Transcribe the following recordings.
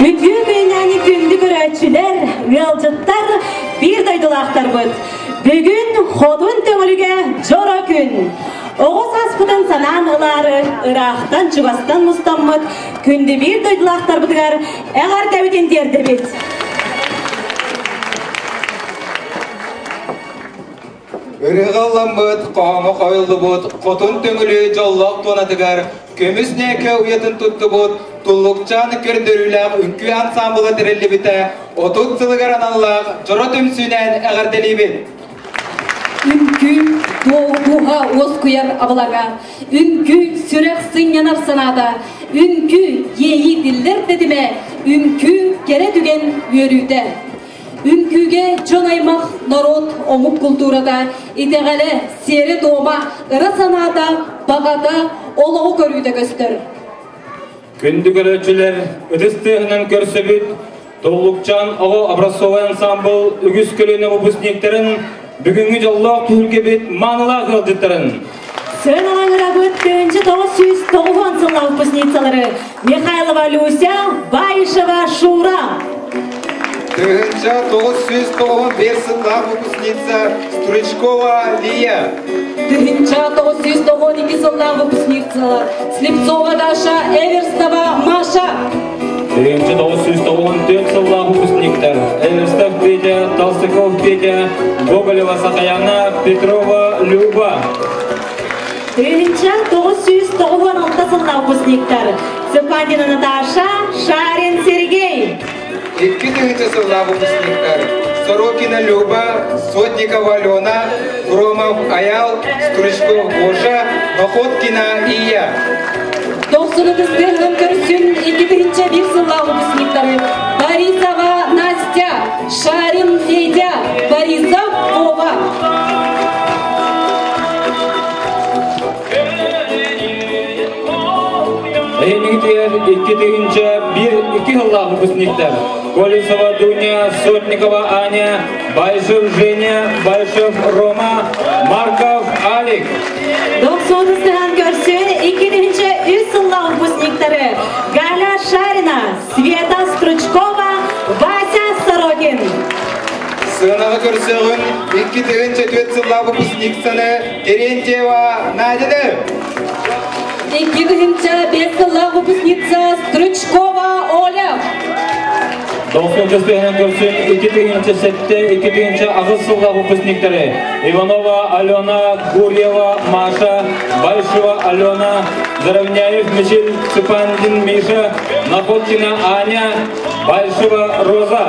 Үтүө күннээни күндү көрөөччүлэр, ыалдьыттар, биир дойдулаахтарбыт. Бүгүн Хотун Төҥүлүгэ дьоро күн. Оҕо сааспытын санаан ылаары ыраахтан-чугастан мустаммыт күндү биир дойдулаахтарбытыгар эҕэрдэбитин тиэрдэбит. Ырыаҕа ылламмыт, хоһооҥҥо хойуллубут Хотун Төҥүлү дьоллоох туонатыгар көмүс нээкэ уйатын туттубут Туллукчаан көрдөрүүлээх үҥкүү ансаамбыла тэриллибитэ 30 сылыгар аналлаах дьоро түмсүүнэн эҕэрдэлиибит! Үҥкүү дууһа уоскуйар абылаҥа, үҥкүү сүрэх сынньанар санаата, үҥкүү иэйии тиллэр тэтимэ, үҥкүү кэрэ түгэн үөрүүтэ. Үҥкүүгэ дьон-аймах, норуот, омук култуурата, итэҕэлэ, сиэрэ-туома, ыра санаата, баҕата, олоҕу көрүүтэ көстөр. Күндү көрөөччүлэр, ытыс тыаһынан көрсөбүт Туллукчаан оҕо образцовай ансаамбыл үгүс көлүөнэ выпускниктарын бүгүҥҥү дьоллоох түһүлгэбит маанылаах ыалдьыттарын Сыаналаҥырабыт 1990 сыллаах выпускницалары Михайлова Люся, Баишева Шура. 1995 сыллаах выпускница Стручкова Лия. 1992 сыллаах выпускницалар Слепцова Даша, Эверстова Маша. 1994 сыллаах выпускниктар Эверстов Петя, Толстяков Петя, Гоголева Сахаяна, Петрова Люба. 1996 сыллаах выпускниктар Цыпандина Наташа, Шарин Сергей. 2000 сыллаах выпускниктар Сорокина Люба, Сотникова Алена, Громов Аял, Стручков Гоша, Находкина Ия. 93 тыһынан көрсүн 2001 сыллаах выпускниктары Борисова Настя, Шарин Федя, Борисов Вова. Эһиги 2001 сыллаах выпускниктар Колесова Дуня, Сотникова Аня, Байшев Женя, Байшев Рома, Марков Алик. 93 көрсүн 2003 сыллаах выпускниктары Галя Шарина, Света Стручкова, Вася Сорокин. Сыанаҕа көрсөҕүн 2004 сыллаах выпускницаны Терентьева Надяны. 2005 сыллаах выпускница Стручкова Оля. 90 тыһынан көрсүн 2007 2008 сыллаах выпускниктары Иванова Алена, Гурьева Маша, Большева Алена, Заровняев Мичил, Цыпандин Миша, Находкина Аня, Большева Роза.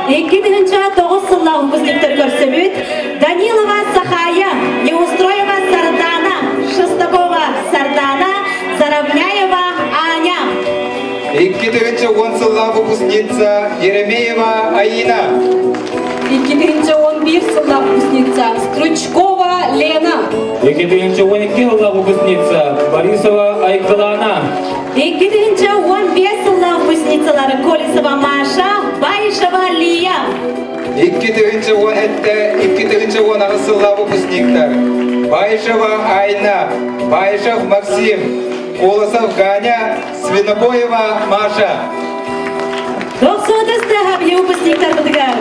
2009 сыллаах выпускниктар көрсөбүт Данилова Сахая, Неустроева Сардана, Шестакова Сардана, Заровняева Аня. 2010 сыллаах выпускница Еремеева Аина. 2011 сыллаах выпускница Стручкова Лена. 2012 сыллаах выпускница Борисова Айгылана. 2015 сыллаах выпускницалары Колесова Маша, Баишева Лия. 2017 2018 сыллаах выпускниктар Баишева Айна, Баишев Максим, Колосов Ганя, Свинобоева Маша. 93 тахабли выпускниктар бытыгар.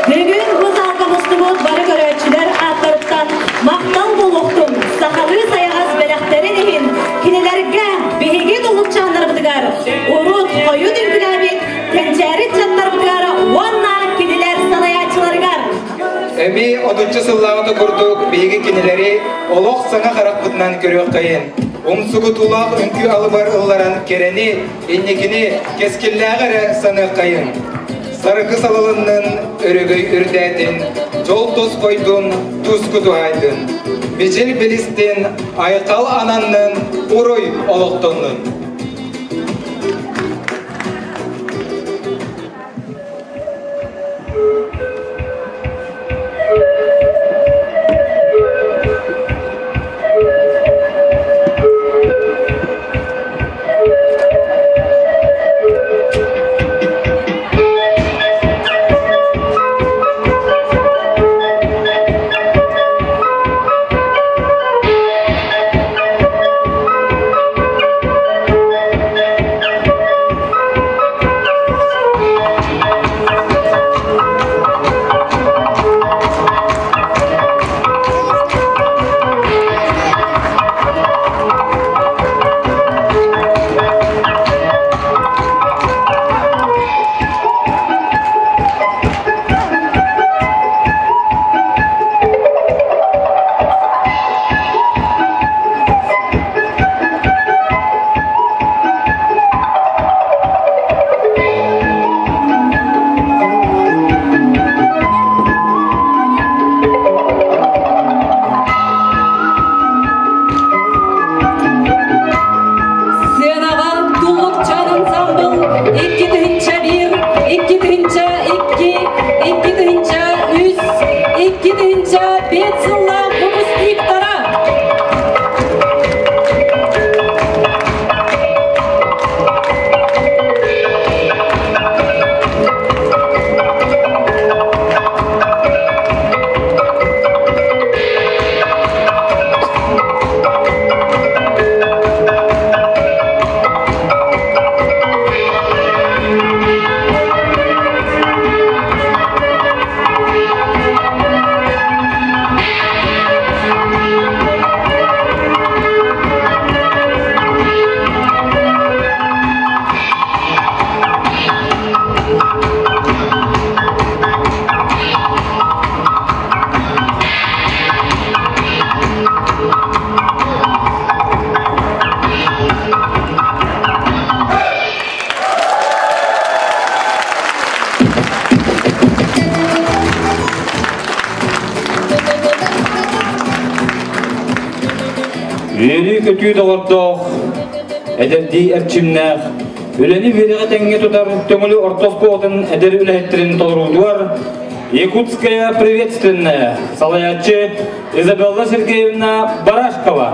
Бүгүн бу залга мустубут бары көрөөччүлэр ааттарыттан махтал буолуохтун, сахалыы сайаҕас бэлэхтэрин иһин кинилэргэ биһиги туллукчааннарбытыгар урут хойут үҥкүүлээбит кэнчээри ыччаттарбытыгар уонна кинилэр салайааччыларыгар. Эми 30 сыллааҕыта курдук биһиги кинилэри олох саҥа харахпытынан көрүөххэйин. Умсугутуулаах үҥкүү алыбар ылларан кэрэни, инникини кэскиллээҕи эрэ саныаххайын. Сарыкы салалыннын, өрөгөй үрдээтин, дьол тосхойдун, туску туһаайдын. Мичил билистин, айхал ананнын, уруй олохтоннун. Үөрүү-көтүү доҕордоох, эдэрдии эрчимнээх, үлэни үөрэҕи тэҥҥэ тутар Төҥүлү орто оскуолатын эдэр үлэһиттэрин толоруутугар Якутская приветственная салайааччы Изабелла Сергеевна Барашкова.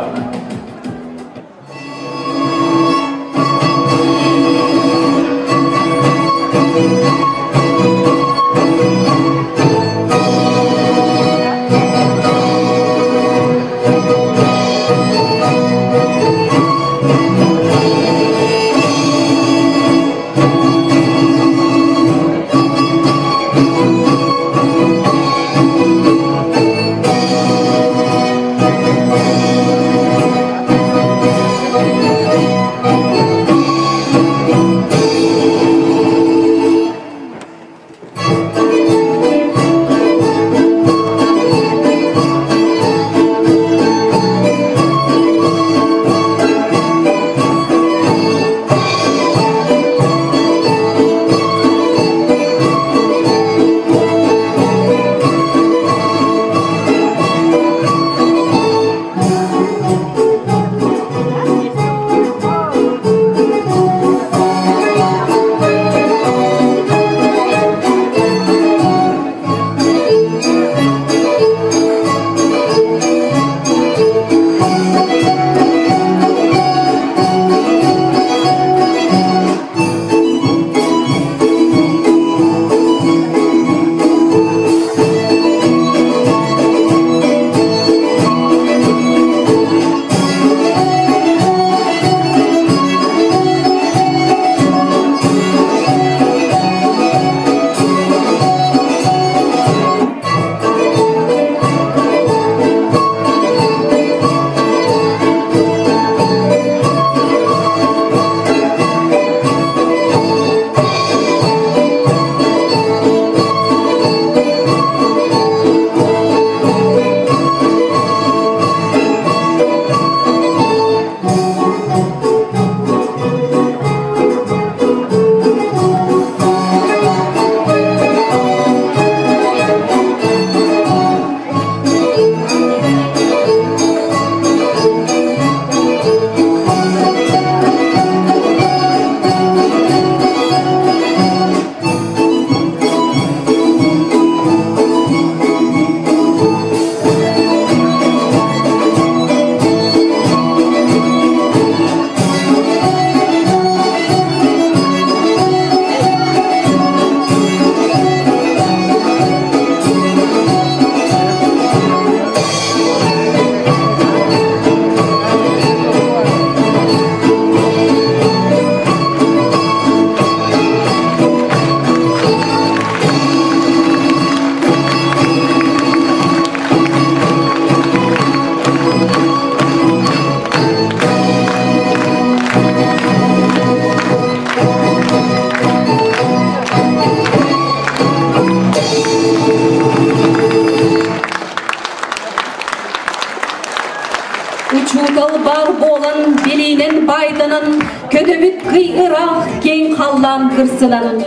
Учуутал бар буолан, билиинэн байданан, көтөбүт кый ыраах киэҥ халлаан кырсынан.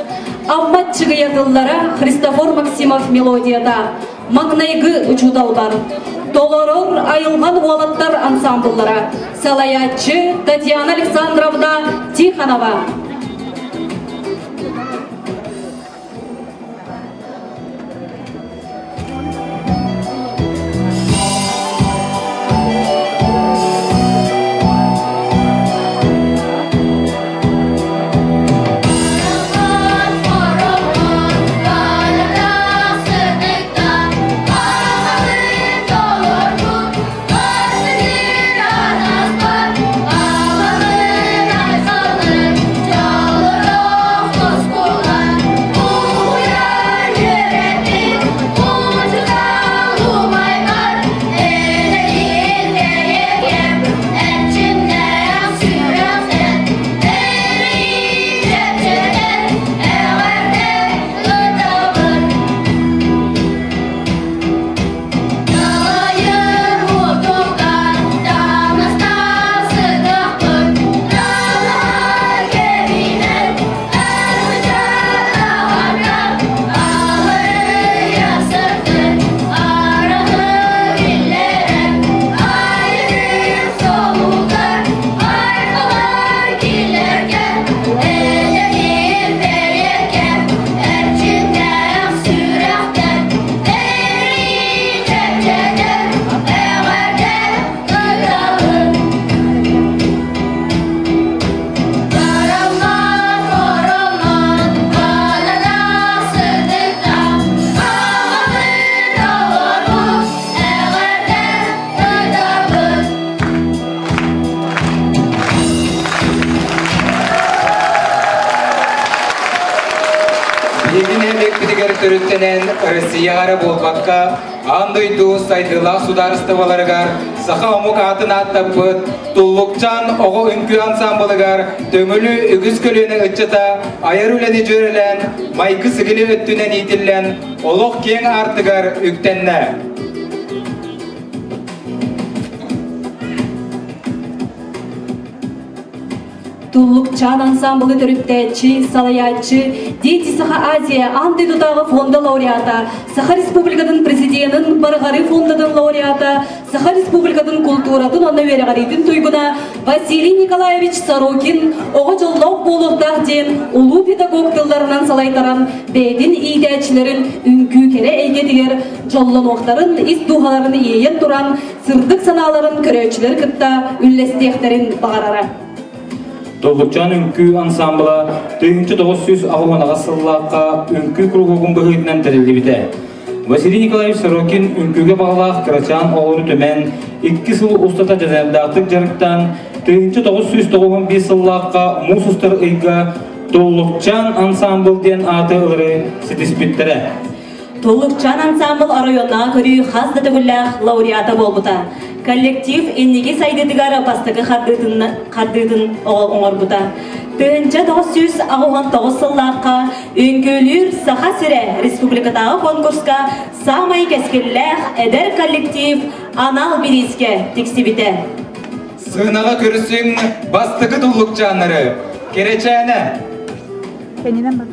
Амма чыгыйатыллара Христофор Максимов мелодията маҥнайгы учуутал бар. Толорор айылҕан уолаттар ансамбллара салайааччы Татьяна Александровна Тихонова. Биһиги нэһилиэкпитигэр төрүттэнэн Россияҕа эрэ буолбакка, аан дойду сайдыылаах судаарыстыбаларыгар саха омук аатын ааттаппыт Туллукчаан оҕо үҥкүү ансаамбылыгар Төҥүлү үгүс көлүөнэ ыччата айар үлэни дьүөрэлээн, майгы-сигили өттүнэн иитиллэн, олох киэҥ аартыгар үктэннэ. Туллукчаан ансаамбылы төрүттээччи, салайааччы, Дети Саха Азия аан дойдутааҕы фонда лауреата, Саха Республикатын президенин Барҕары фондатын лауреата, Саха Республикатын култууратын уонна үөрэҕириитин туйгуна Василий Николаевич Сорокин оҕо дьоллоох буолуохтаах диэн улуу педагог тылларынан салайтаран бэйэтин иитээччилэрин үҥкүү кэрэ эйгэтигэр дьоллонуохтарын ис дууһаларын иэйэн туран сырдык санааларын көрөөччүлэри кытта үллэстиэхтэрин баҕарара. Доллукчаан үҥкүү ансаамбыла 1998 сыллаахха үҥкүү куруһуогун быһыытынан тэриллибитэ. Василий Николаевич Сорокин үҥкүүгэ баҕалаах кырачаан оҕолору түмэн, икки сыл устата дьаныардаахтык дьарыктаан, 1991 сыллаахха муус устар ыйга Туллукчаан ансаамбыл диэн ааты ылары ситиспиттэрэ. Туллукчаан ансаамбыл оройуоннааҕы көрүү хас да төгүллээх лауреата буолбута. Коллектив инники сайдыытыгар бастакы хардыытын, хардыытын оҥорбута. 1989 сыллаахха Үҥкүүлүүр Саха сирэ республикатааҕы конкурска саамай кэскиллээх эдэр коллектив анал бириискэ тиксибитэ. Сыанаҕа көрсүҥ бастакы туллукчааннары Кэрэчээнэ. Кэннинэн бар.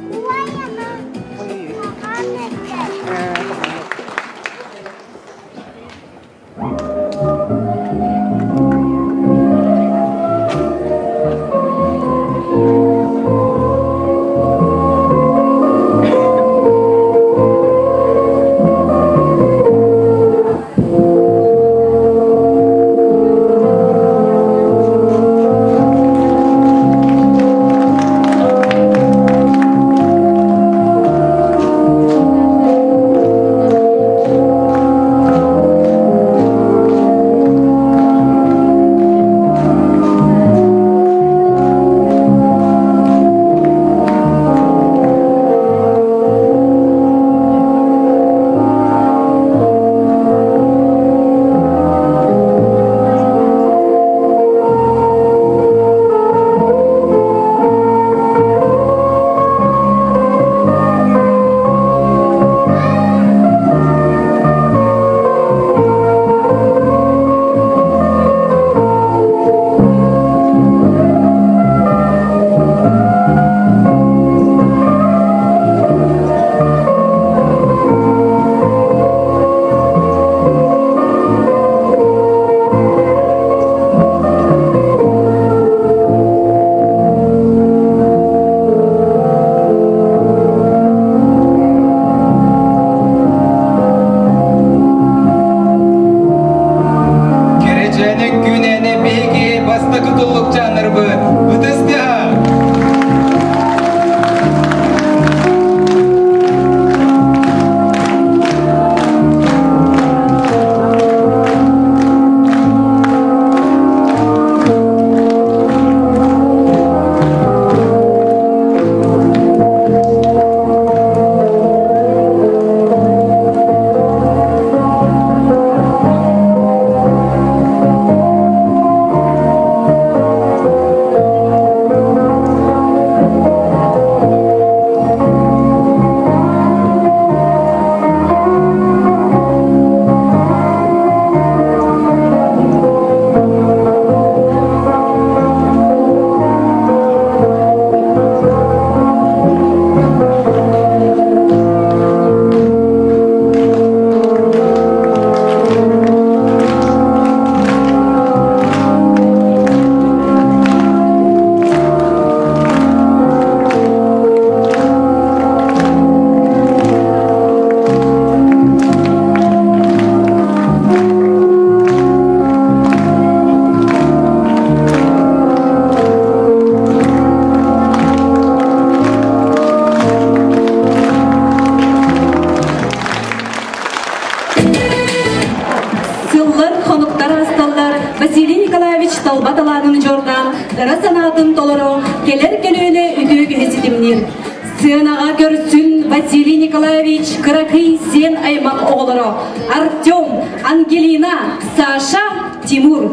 Сыанаҕа көрсүн Василий Николаевич кыракый сиэн аймах оҕолоро Артем, Ангелина, Саша, Тимур.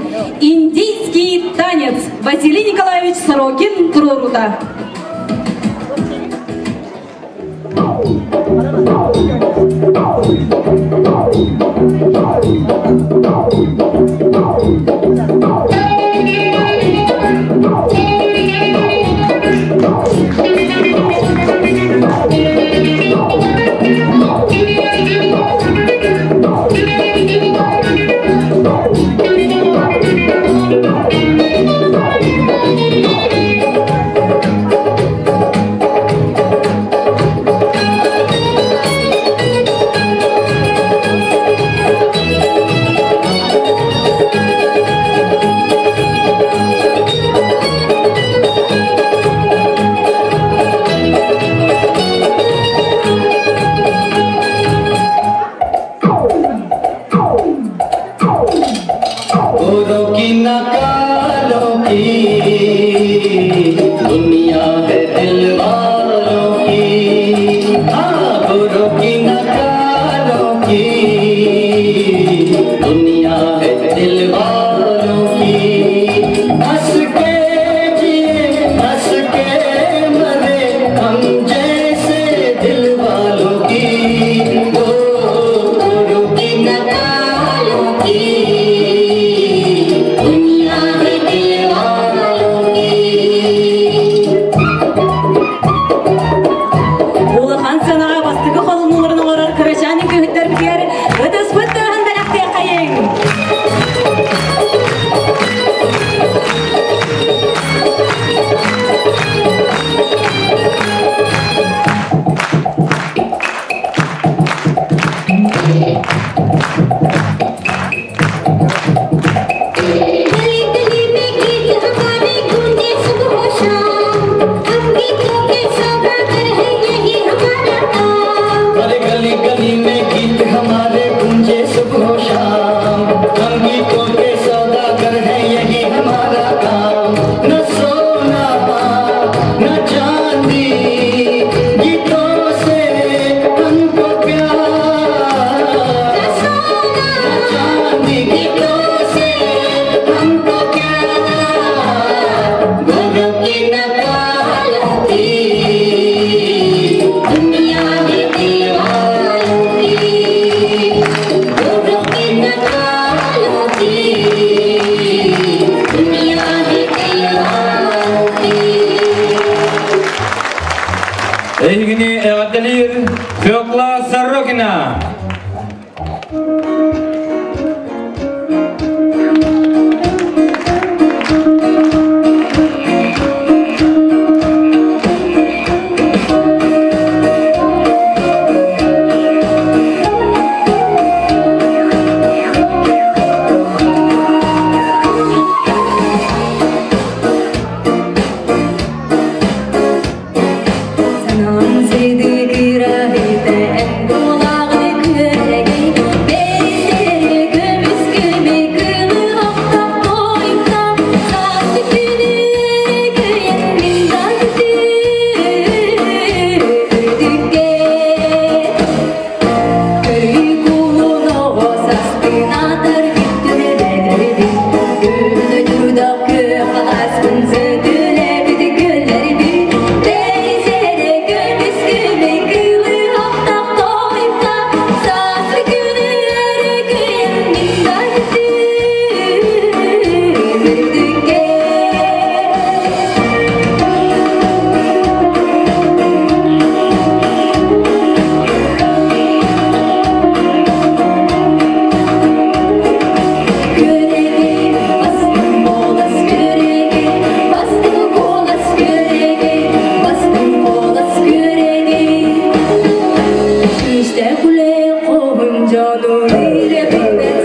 Индийский танец Василий Николаевич Сорокин туруоруута. गोरों की नकालों की दुनिया है दिल वालों की। हाँ, गोरों की नकालों की दुनिया है दिल वालों की। हंस के जिए हंस के मरे हम जैसे दिल वालों की। ओ गोरों की नकालों की दुनिया है दिल वालों की। Улахан сыанаҕа бастакы холонууларын оҥорор кырачаан үҥкүүһүттэрбитигэр ытыспыт тыаһын бэлэхтиэххэйиҥ. गली गली में गीत हमारे गूंजे सुबह शाम, हम गीतों के सौदागर हैं यही हमारा काम। अरे गली गली में गीत हमारे गूंजे सुबह शाम, हम गीतों के सौदागर हैं यही हमारा काम। न सोना न चांदी गीतों से हमको प्यार, न सोना न चांदी गीतों से हमको प्यार, गोरों की नकालों की दुनिया है दिल वालों की। गोरों की नकालों की दुनिया है दिल वालों की। Эһигини эҕэрдэлиир Фекла Сорокина. Санам зыды кырахыта эн булагы көрегей Берилери көмүс көмей кылы октап тойукта Сааты күнү көйен мин үрдүкке Көрүү кулун оҕосастынатар күттүребедербин Күнү турдак кө халаспын зытылебит көллербин Беризере көмүс көмей кылы октап тойукта Сааскы күнү өрүкүйен мин үрдүкке. Көрегей, бастым голос көрегей, бастым голос көрегей, бастым голос көрегей. Күстә күле qohum жану ире билбет.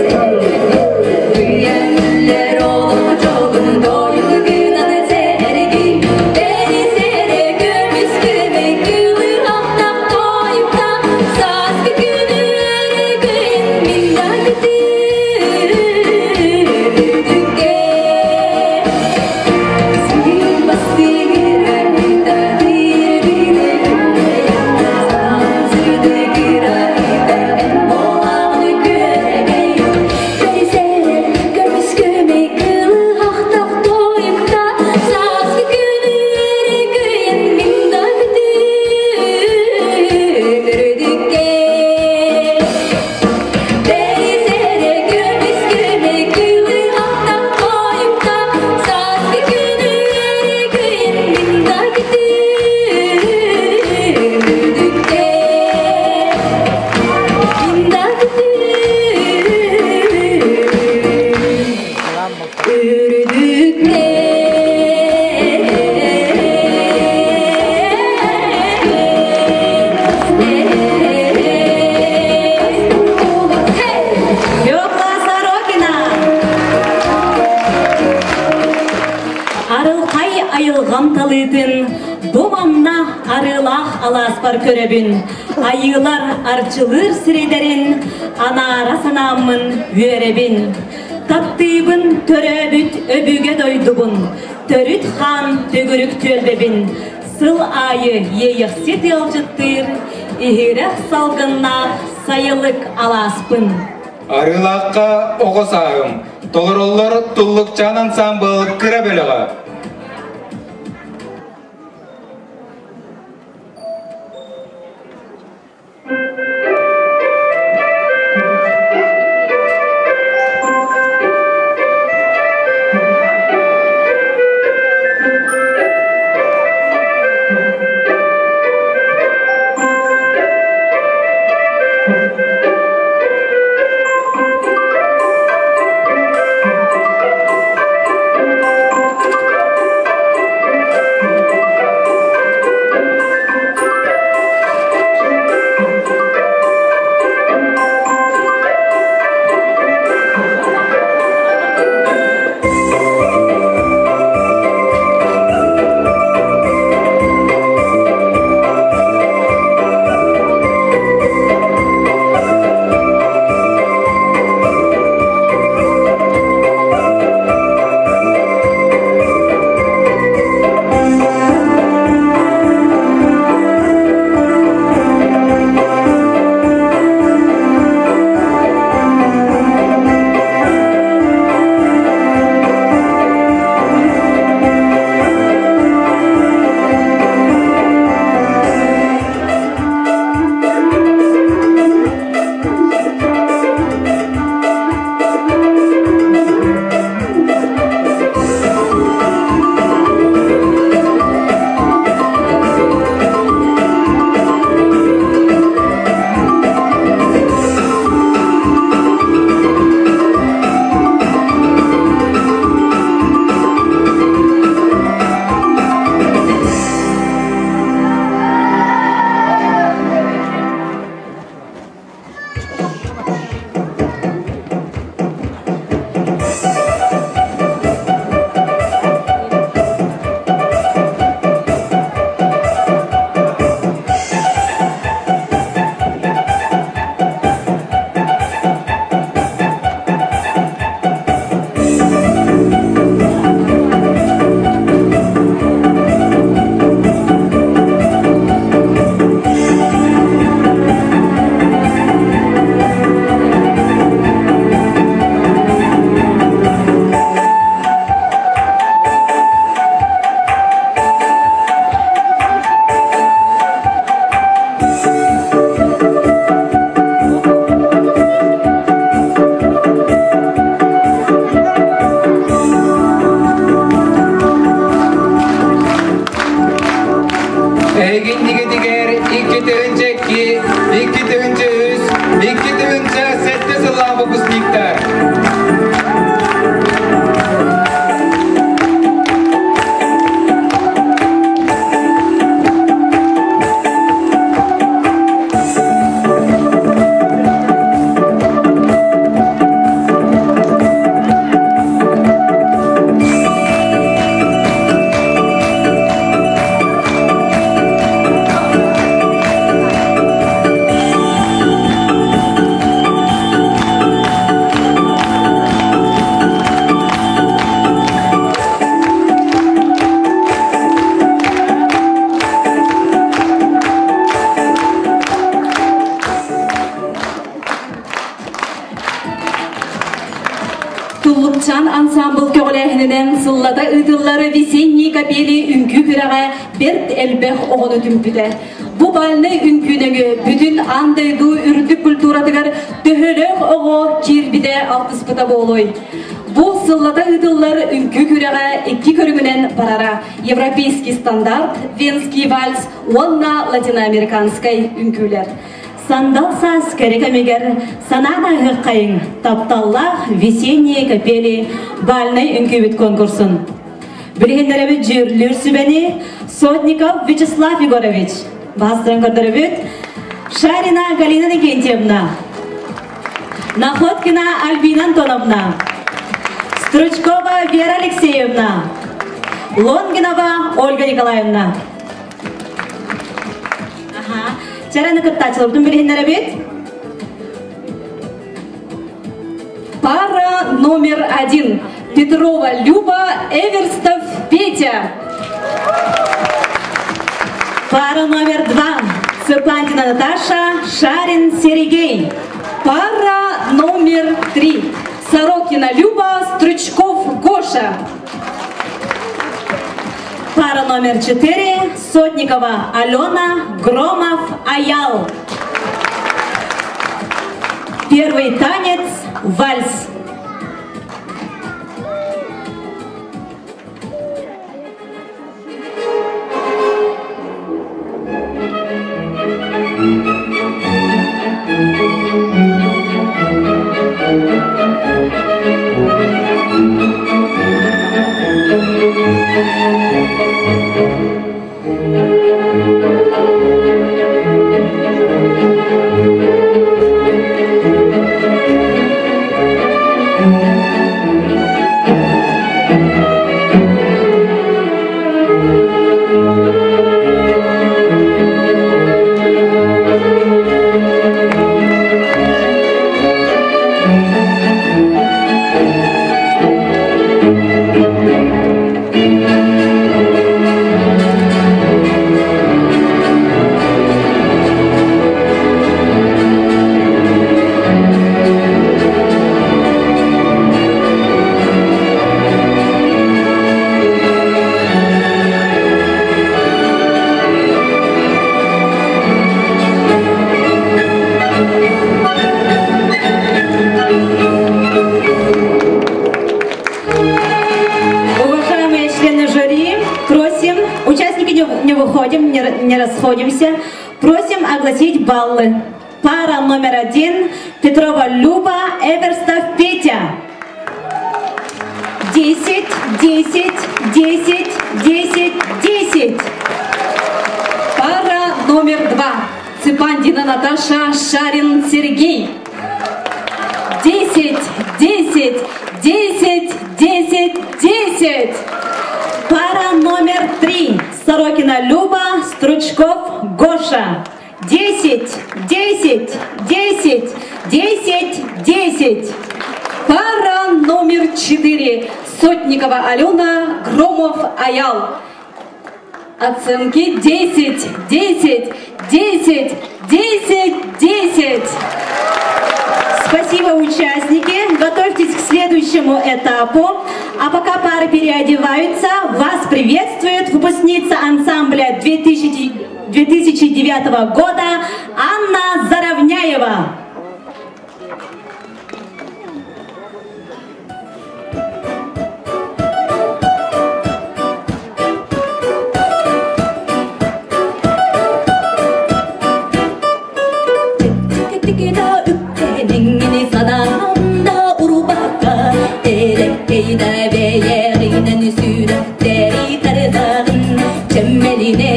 Үйәнләр олық жоғын дойыл гынан зәрги. Беризере көмүс көмей кылы ақтап тойыпта. Сазгы күнү өргөйін мин да күтүрдүкке. Син бастыгы Бу манна арыылаах алааспар көрөбүн, айыылар арчылыыр сирэйдэрин анаара санааммын үөрэбин. Таптыыбын төрөөбүт өбүгэ дойдубун, төрүт хаан төгүрүк түөлбэбин, сыл аайы иэйэхсит ыалдьыттыыр, иһирэх салгыннаах сайылык алааспын. Арыылаахха оҕо сааһым, толороллор Туллукчаан ансаамбыл кыра бөлөҕө. Эһигиннигитигэр 2 2, 2 3, 2 7 сыллаах выпускниктар. Туллукчаан ансаамбыл көҕүлээһининэн сыллата ыытыллар «Весенние капели» үҥкүү күрэҕэ бэрт элбэх оҕону түмпүтэ. Бу бальнай үҥкүүнү бүтүн аан дойду үрдүк культуратыгар төһөлөөх оҕо киирбитэ алтыспыта буолуой? Бу сыллата ыытыллар үҥкүү күрэҕэ икки көрүҥүнэн барара. Европейский стандарт, венский вальс уонна латиноамериканскай үҥкүүлэр. Сандал саас кэрэ кэмигэр санаан ааһыаххайыҥ тапталлаах «Весенние капели» бальнай үҥкүүбүт конкурсун. Билиһиннэрэбит дьүүллүүр сүбэни Сотников Вячеслав Егорович, Бастыран көрдөрөбүт Шарина Галина Никентьевна, Находкина Альбина Антоновна, Стручкова Вера Алексеевна, Лонгинова Ольга Николаевна. Чараны кыттааччыларбытын билиһиннэрэбит. Пара номер один. Петрова Люба, Эверстов Петя. Пара номер два. Цыплантина Наташа, Шарин Сергей. Пара номер три. Сорокина Люба, Стручков Гоша. Пара номер четыре. Сотникова Алена, Громов Аял. Первый танец – вальс. Уважаемые члены жюри, просим, участники не выходим, не расходимся, просим огласить баллы. Пара номер один Петрова Люба, Эверстов Петя. 10, 10, 10, 10, 10. Пара номер два. Цыпандина Наташа, Шарин Сергей. 10, 10, 10, 10, 10. Пара номер три. Сорокина Люба, Стручков Гоша. 10, 10, 10, 10, 10. Пара номер четыре. Сотникова Алена, Громов Аял. Оценки 10, 10, 10, 10, 10. Спасибо, участники. Готовьтесь к следующему этапу. А пока пары переодеваются, вас приветствует выпускница ансамбля 2009 года Анна Заровняева. Чеммелине,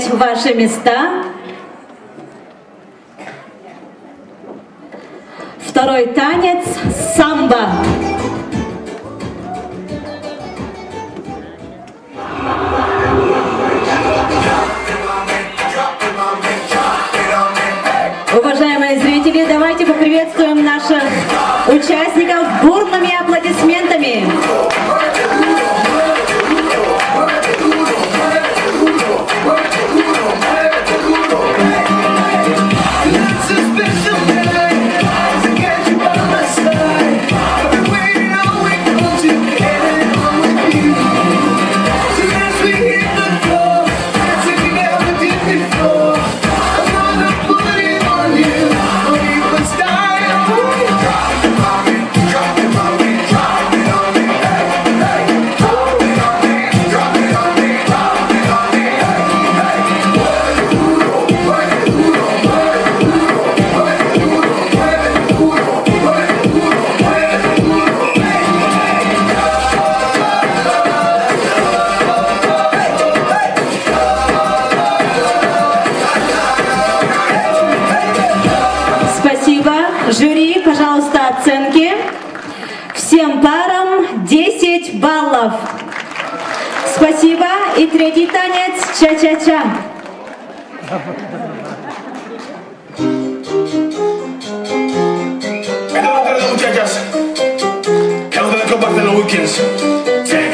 занять ваши места. Второй танец – самбо. Уважаемые зрители, давайте поприветствуем наших участников бурными аплодисментами. Спасибо. Жюри, пожалуйста, оценки. Всем парам 10 баллов. Спасибо. И третий танец ча-ча-ча. muchachas. Que no comparten los weekends. Se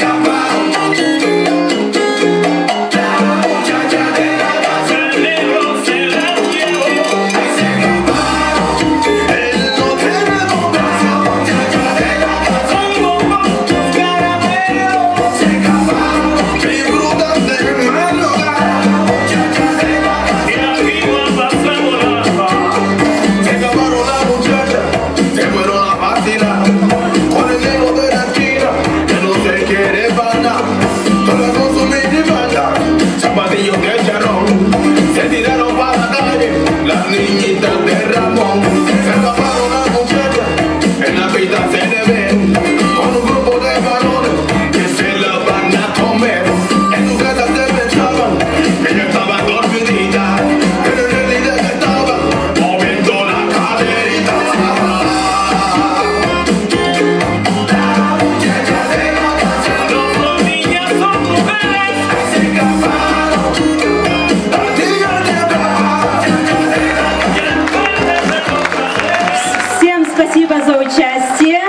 Всем спасибо за участие.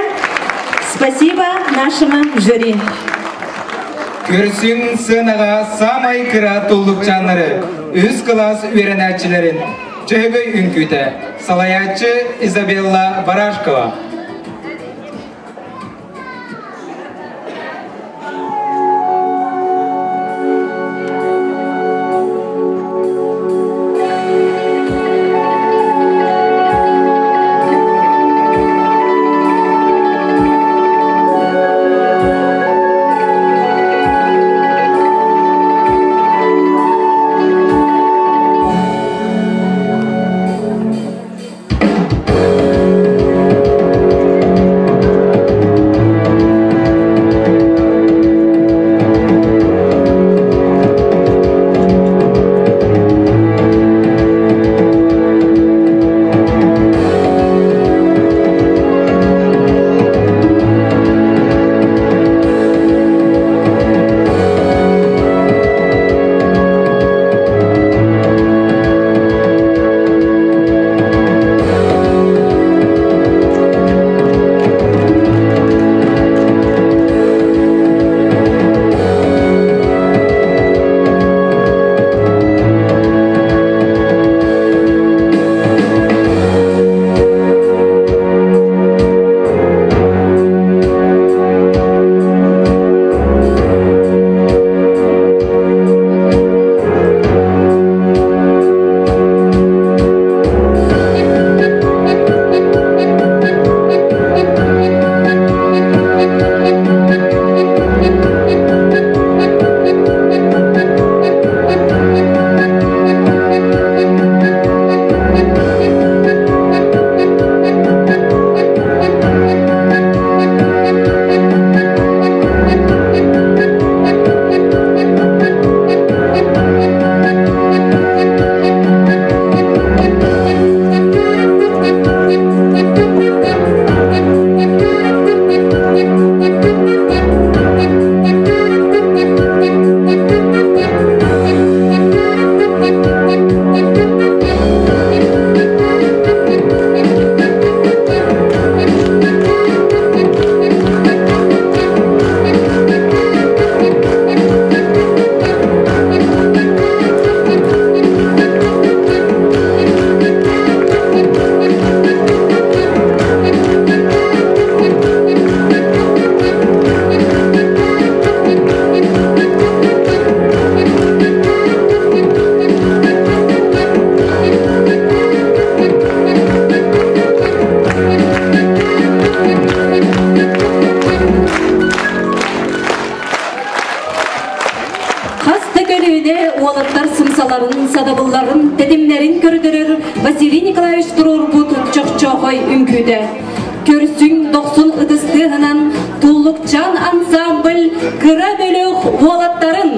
Спасибо нашему жюри. Көрсүҥ сыанаҕа саамай кыра туллукчааннары, үс кылаас үөрэнээччилэрин Дьөһөгөй үҥкүүтэ, салайааччы Изабелла Барашкова. сатабылларын, тэтимнэрин көрдөрөр Василий Николаевич туруорбут чохчоохой үҥкүүтэ. Көрсүҥ дохсун ытыс тыаһынан Туллукчаан ансамбль кыра бөлөх уолаттарын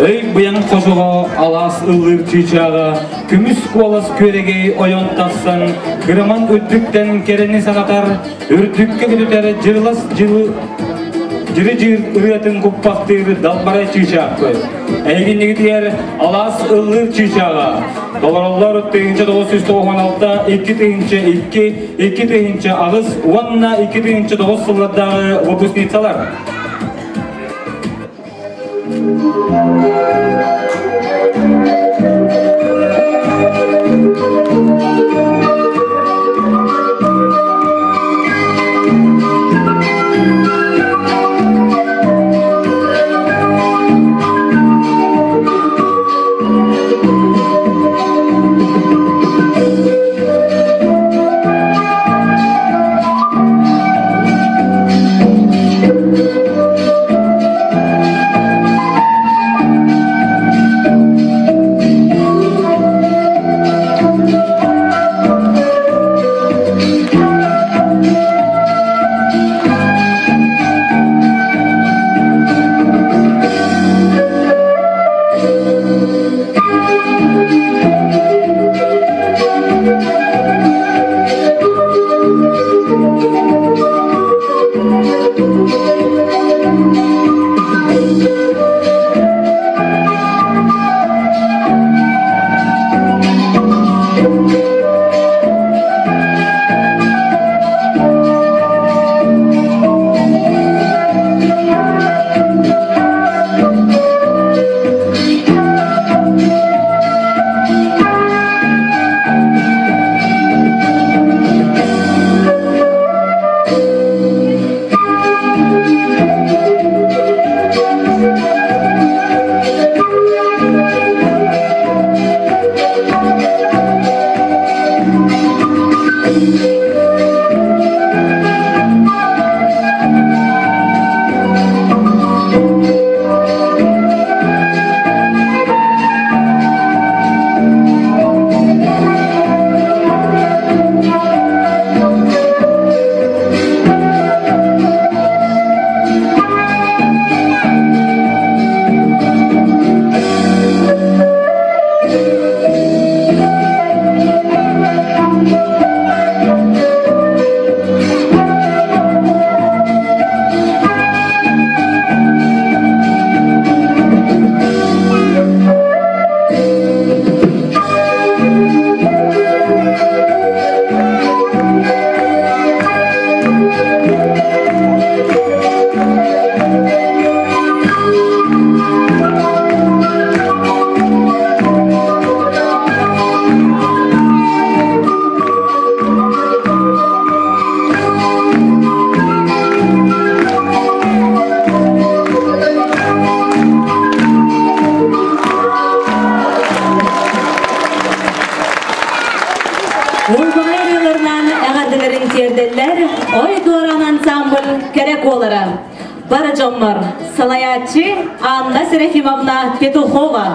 Өй быйаҥ хочоҕо алаас ыллыыр чыычааҕа көмүс куолас күөрэгэй ойон тахсан кыраман үрдүктэн кэрэни санатар, үрдүккэ көтүтэр дьырылас дьылы дьыры-дьыыр ырыатын куппахтыыр далбарай чыычаахпыт. Эһигиннигитигэр алаас ыллыыр чыычааҕа толороллор 1996, 2002, 2008 уонна 2009 сыллардааҕы выпускницалар. Ылбаҕай ырыаларынан эҕэрдэлэрин тиэрдэллэр Ой Дуораан ансамбль кэрэ куолара. Бары дьоммор салайааччы Анна Серафимовна Петухова.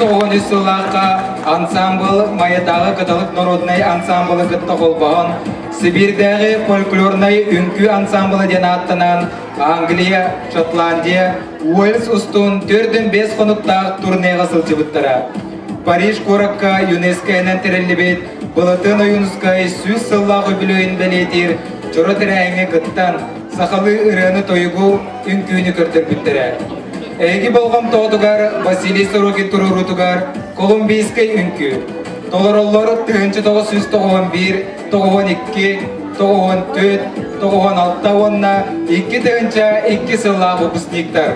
Тоҕус сыллаахха ансаамбыл Майатааҕы кыталык народнай ансаамбылы кытта холбоһон Сибиирдээҕи фольклорнай үҥкүү ансаамбыла диэн ааттанан Англия, Шотландия, Уэльс устун 4-5 хонуктаах турнеҕа сылдьыбыттара. Париж куоракка ЮНЕСКО-нан тэриллибит Былатын Ойуунускай 100 сыллаах үбүлүөйүн бэлиэтиир дьоро тэрээһиҥҥэ кыттан сахалыы ырыаны-тойугу, үҥкүүнү көрдөрбүттэрэ. Эһиги болҕомтоҕутугар Василий Сорокин туруоруутугар Колумбийскай үҥкүү. Толороллор 1991, 92, 94, 96 уонна 2002 сыллаах выпускниктар.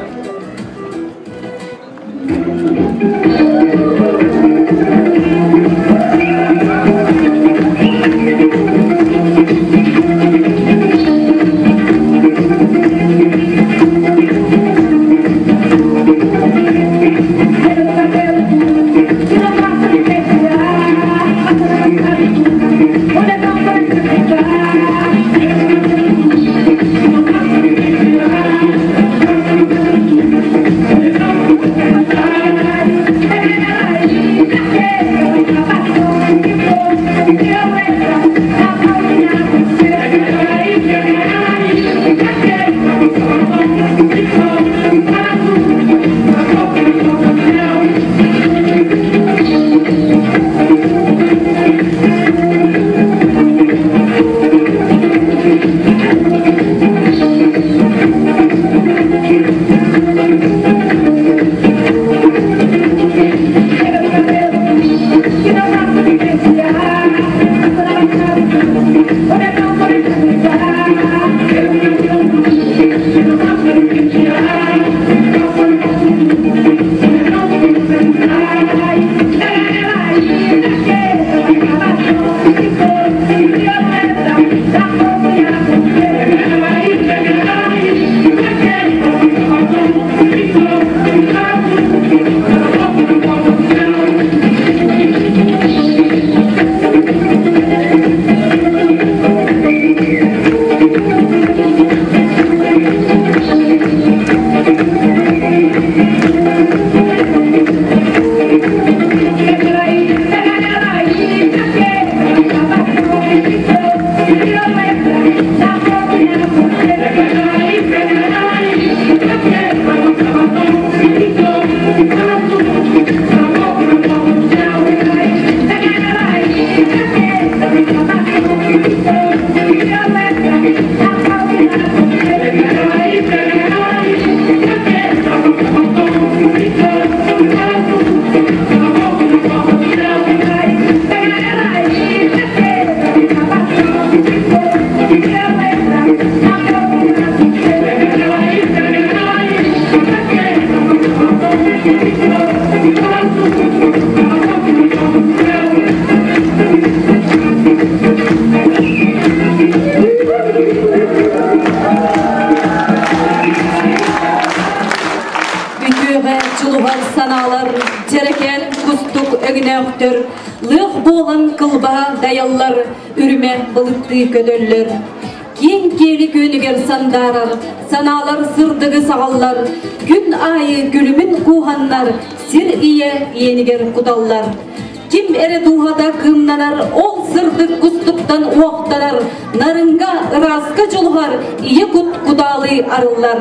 кустук өҥнөөхтөр, лыах буолан кылбаһа дайаллар, үрүмэ былыттыы көтөллөр. Киэҥ киэли күөнүгэр сандаарар, санаалар сырдыгы саҕаллар, күн аайы күлүмүн кууһаннар, сир ийэ иэнигэр куталлар. Ким эрэ дууһата кыымнанар, ол сырдык кустуктан уохтанар, нарыҥҥа, ырааска дьулуһар, ийэ кут кутаалыы арыллар.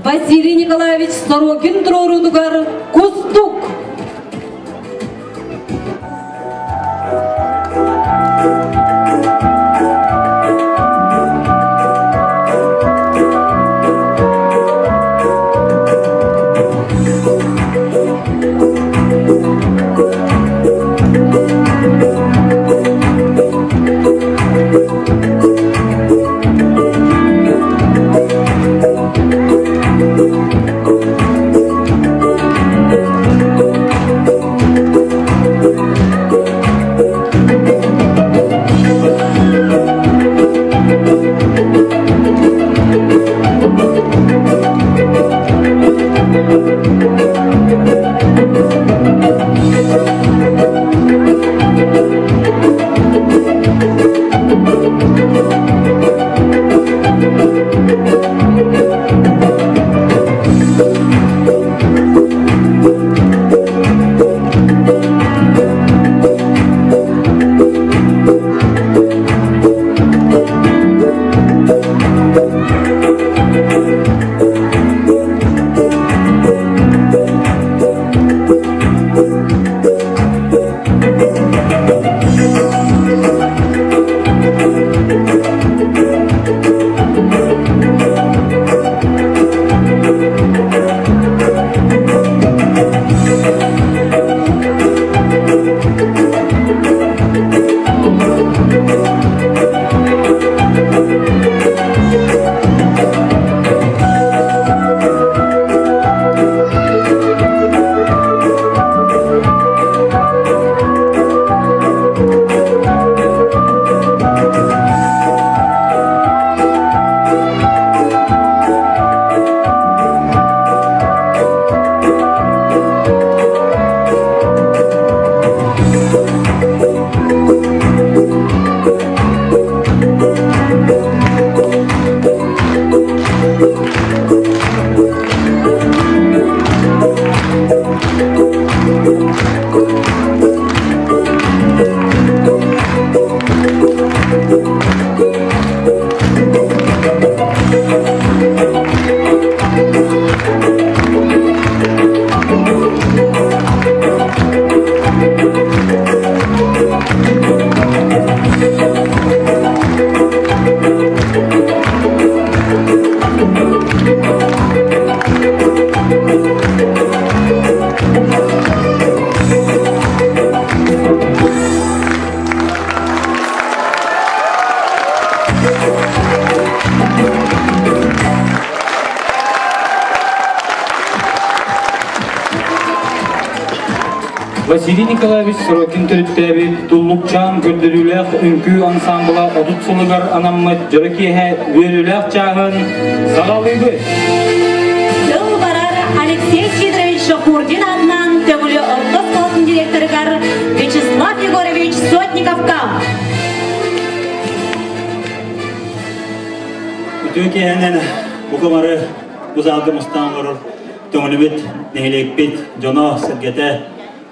Василий Николаевич Сорокин туруоруутугар Кустук! Василий Николаевич Сорокин төрүттээбит Туллукчаан көрдөрүүлээх үҥкүү ансаамбыла 30 сылыгар анаммыт дьоро киэһэ үөрүүлээх чааһын саҕалыыбыт. Тыл барар Алексей Сидорович Шахурдин аатынан Төҥүлү орто оскуолатын директорыгар Вячеслав Егорович Сотниковка. Үтүө киэһэнэн бука бары бу залга мустан олорор Төҥүлүбүт, нэһилиэкпит дьоно, сэргэтэ,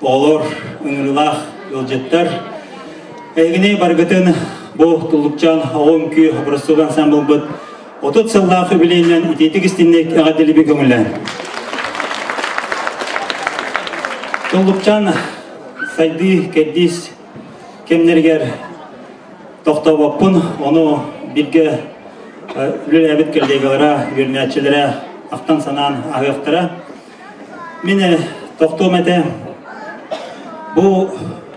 оҕолор, ыҥырыылаах ыалдьыттар. Эһигини барыгытын бу Туллукчаан оҕо үҥкүү образцовый ансамблбыт 30 сыллаах үбүлүөйүнэн итиитик истинник эҕэрдэлиби көҥүллээн. Туллукчаан сайдыы кэрдиис кэмнэригэр тохтообоппун, ону бииргэ үлэлээбит коллегалара, үөрэнээччилэрэ ахтан-санаан аһыахтара. Мин тохтуом этэ, бу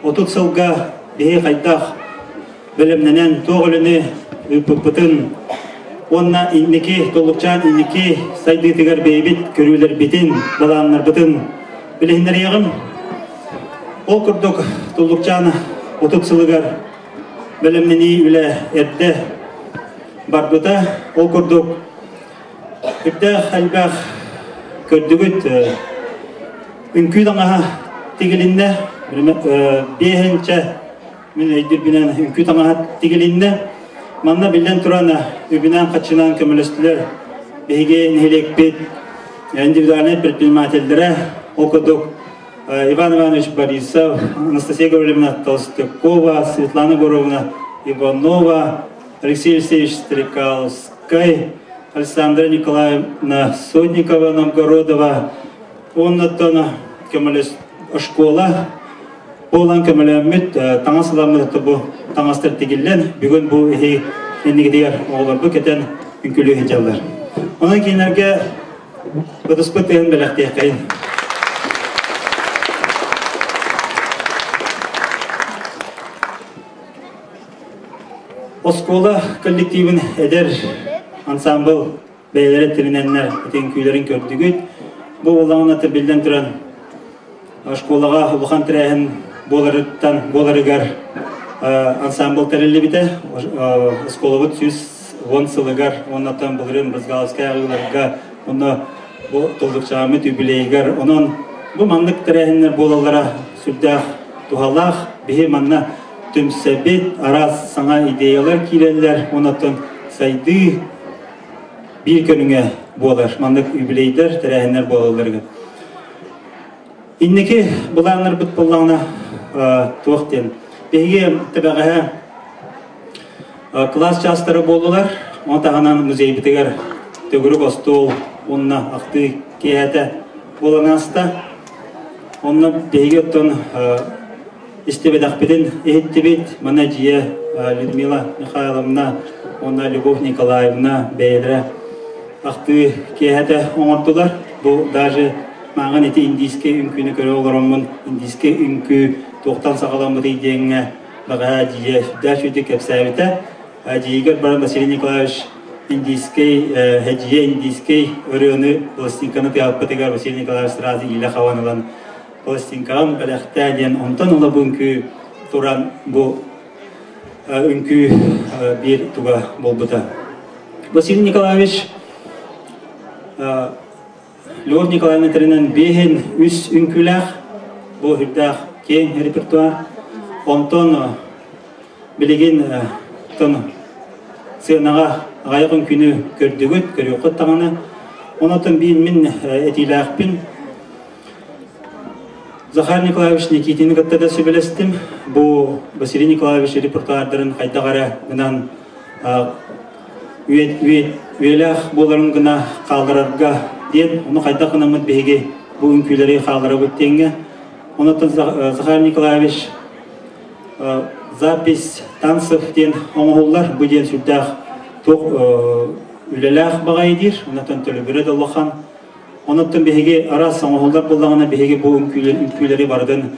30 сылга биһи хайдах бэлэмнэнэн туох үлэни ыыппыппытын уонна инники Туллукчаан инники сайдыытыгар бэйэбит көрүүлэрбитин, былааннарбытын билиһиннэриэҕим. Ол курдук Туллукчаан 30 сылыгар бэлэмнэнии үлэ эрдэ барбыта. Ол курдук үрдээх элбэх көрдүгүт үҥкүү таҥаһа. тигилиннэ. Биэһинчэ мин өйдүүрбүнэн үҥкүү таҥаһа тигилиннэ. Манна биллэн туран үбүнэн-хаччынан көмөлөстүлэр. Биһиги нэһилиэкпит индивидуальнай предпринимателлэрэ, ол курдук Иван Иванович Борисов, Анастасия Гаврильевна Толстякова, Светлана Горовна Иванова, Алексей Алексеевич Стрекаловскай, Александра Николаевна Сотникова, Новгородова, уоннаттан көмөлөс школа буолан көмөлөөммүт таҥас ыламмыт бу таҥастар тигиллэн бүгүн бу иһи иннигитигэр оҕолорбу кэтэн үҥкүлүү сылдьаллар. Онон кинилэргэ ытыспыт тыаһын бэлэхтиэххэйин. Оскуола коллективын эдэр ансамбл бэйэлэрэ тэринэннэр үҥкүүлэрин көрдүгүт. Бу буоллаҕына биллэн туран школаҕа улахан тэрээһин буоларыттан буоларыгар ансамбл тэриллибитэ. Оскуолабыт 110 сылыгар уоннаттан былырыын Брызгаловскай аҕыыларга онно бу Туллукчааммыт юбилейыгар онон бу маннык тэрээһиннэр буолаллара сүрдээх туһалаах. Биһи манна түмсэбит, араас саҥа идеялар киирэллэр, онон сайдыы биир көрүҥэ буолар. Маннык юбилейдэр, тэрээһиннэр буолалларыгар. Инники былааннарбыт буоллаҕына туох диэн. Биһиги тэбэҕэһэ кылаас чаастара буоллулар. Ону таһынан музейбытыгар төгүрүк остуол уонна ахтыы киэһэтэ буолан ааста. Онно биһиги оттон истибэтэхпитин иһиттибит. Манна дьиэ Людмила Михайловна уонна Любовь Николаевна бэйэлэрэ ахтыы киэһэтэ оҥордулар. Бу даже мааҕын ити индийскэй үҥкүүнү көрө олороммун индийскэй үҥкүү туохтан саҕаламмытый диэҥҥэ баҕаһаа дьиэ сүрдээх үчүгэйдик кэпсээбитэ. Дьиигэр баран Василий Николаевич индийскэй хэдьийэ индийскэй ырыаны пластинканы тыаһаппытыгар Василий Николаевич сразу иилэ хабан ылан пластинкаҕын бэлэхтээ диэн онтон ыла бу үҥкүү туран бу үҥкүү биир туга буолбута. Василий Николаевич Лев Николаевна тэринэн биэһин үс үҥкүүлээх бу үрдээх киэҥ репертуар. Онтон билигин тон сыанаҕа аҕыйах үҥкүүнү көрдүгүт, көрүөххүт даҕаны. Онотон биин мин этиилээхпин. Захар Николаевич Никитини кытта да сүбэлэстим. Бу Василий Николаевич репертуардарын хайдах эрэ гынан үйэлээх буоларын гына хаалларарга диэн, ону хайдах гынаммыт биһиги бу үҥкүүлэри хаалларабыт диэҥҥэ. Онон Захар Николаевич запись танцев диэн оҥоһуллар. Бу диэн сүрдээх туох үлэлээх баҕайы диир. Онтон төлөбүрэ да улахан. Онон биһиги араас оҥоһуллар буоллаҕына биһиги бу үҥкүүлэри барытын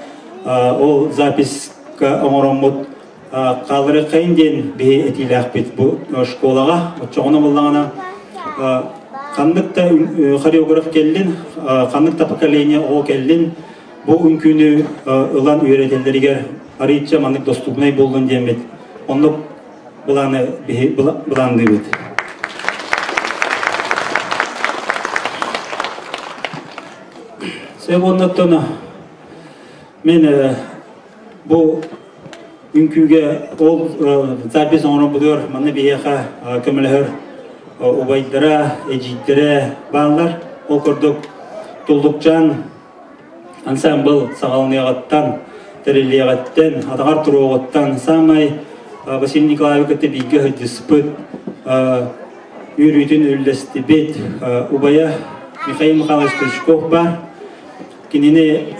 ол записка оҥороммут хаалларыаххайын диэн биһи этиилээхпит бу школаҕа. Оччоҕуна буоллаҕына ханнык да хореограф кэллин, ханнык да поколение оҕо кэллин, бу үҥкүүнү ылан үөрэтэллэригэр арыйча маннык доступнай буоллун диэммит оннук былааны биһи былаанныыбыт. Сөп оннуттан мен бу үҥкүүгэ ол запись оҥороммутугар манна биһиэхэ көмөлөһөр убайдара, эдьиийдэрэ бааллар. Ол курдук Туллукчаан ансамбл саҕаланыаҕыттан, тэриллиэҕиттэн, атаҕар туруоҕуттан саамай Василий Николаевы кытта бииргэ сылдьыспыт, үөрүүтүн үллэстибит убайа Михаил Михайлович Стручков баар. Кинини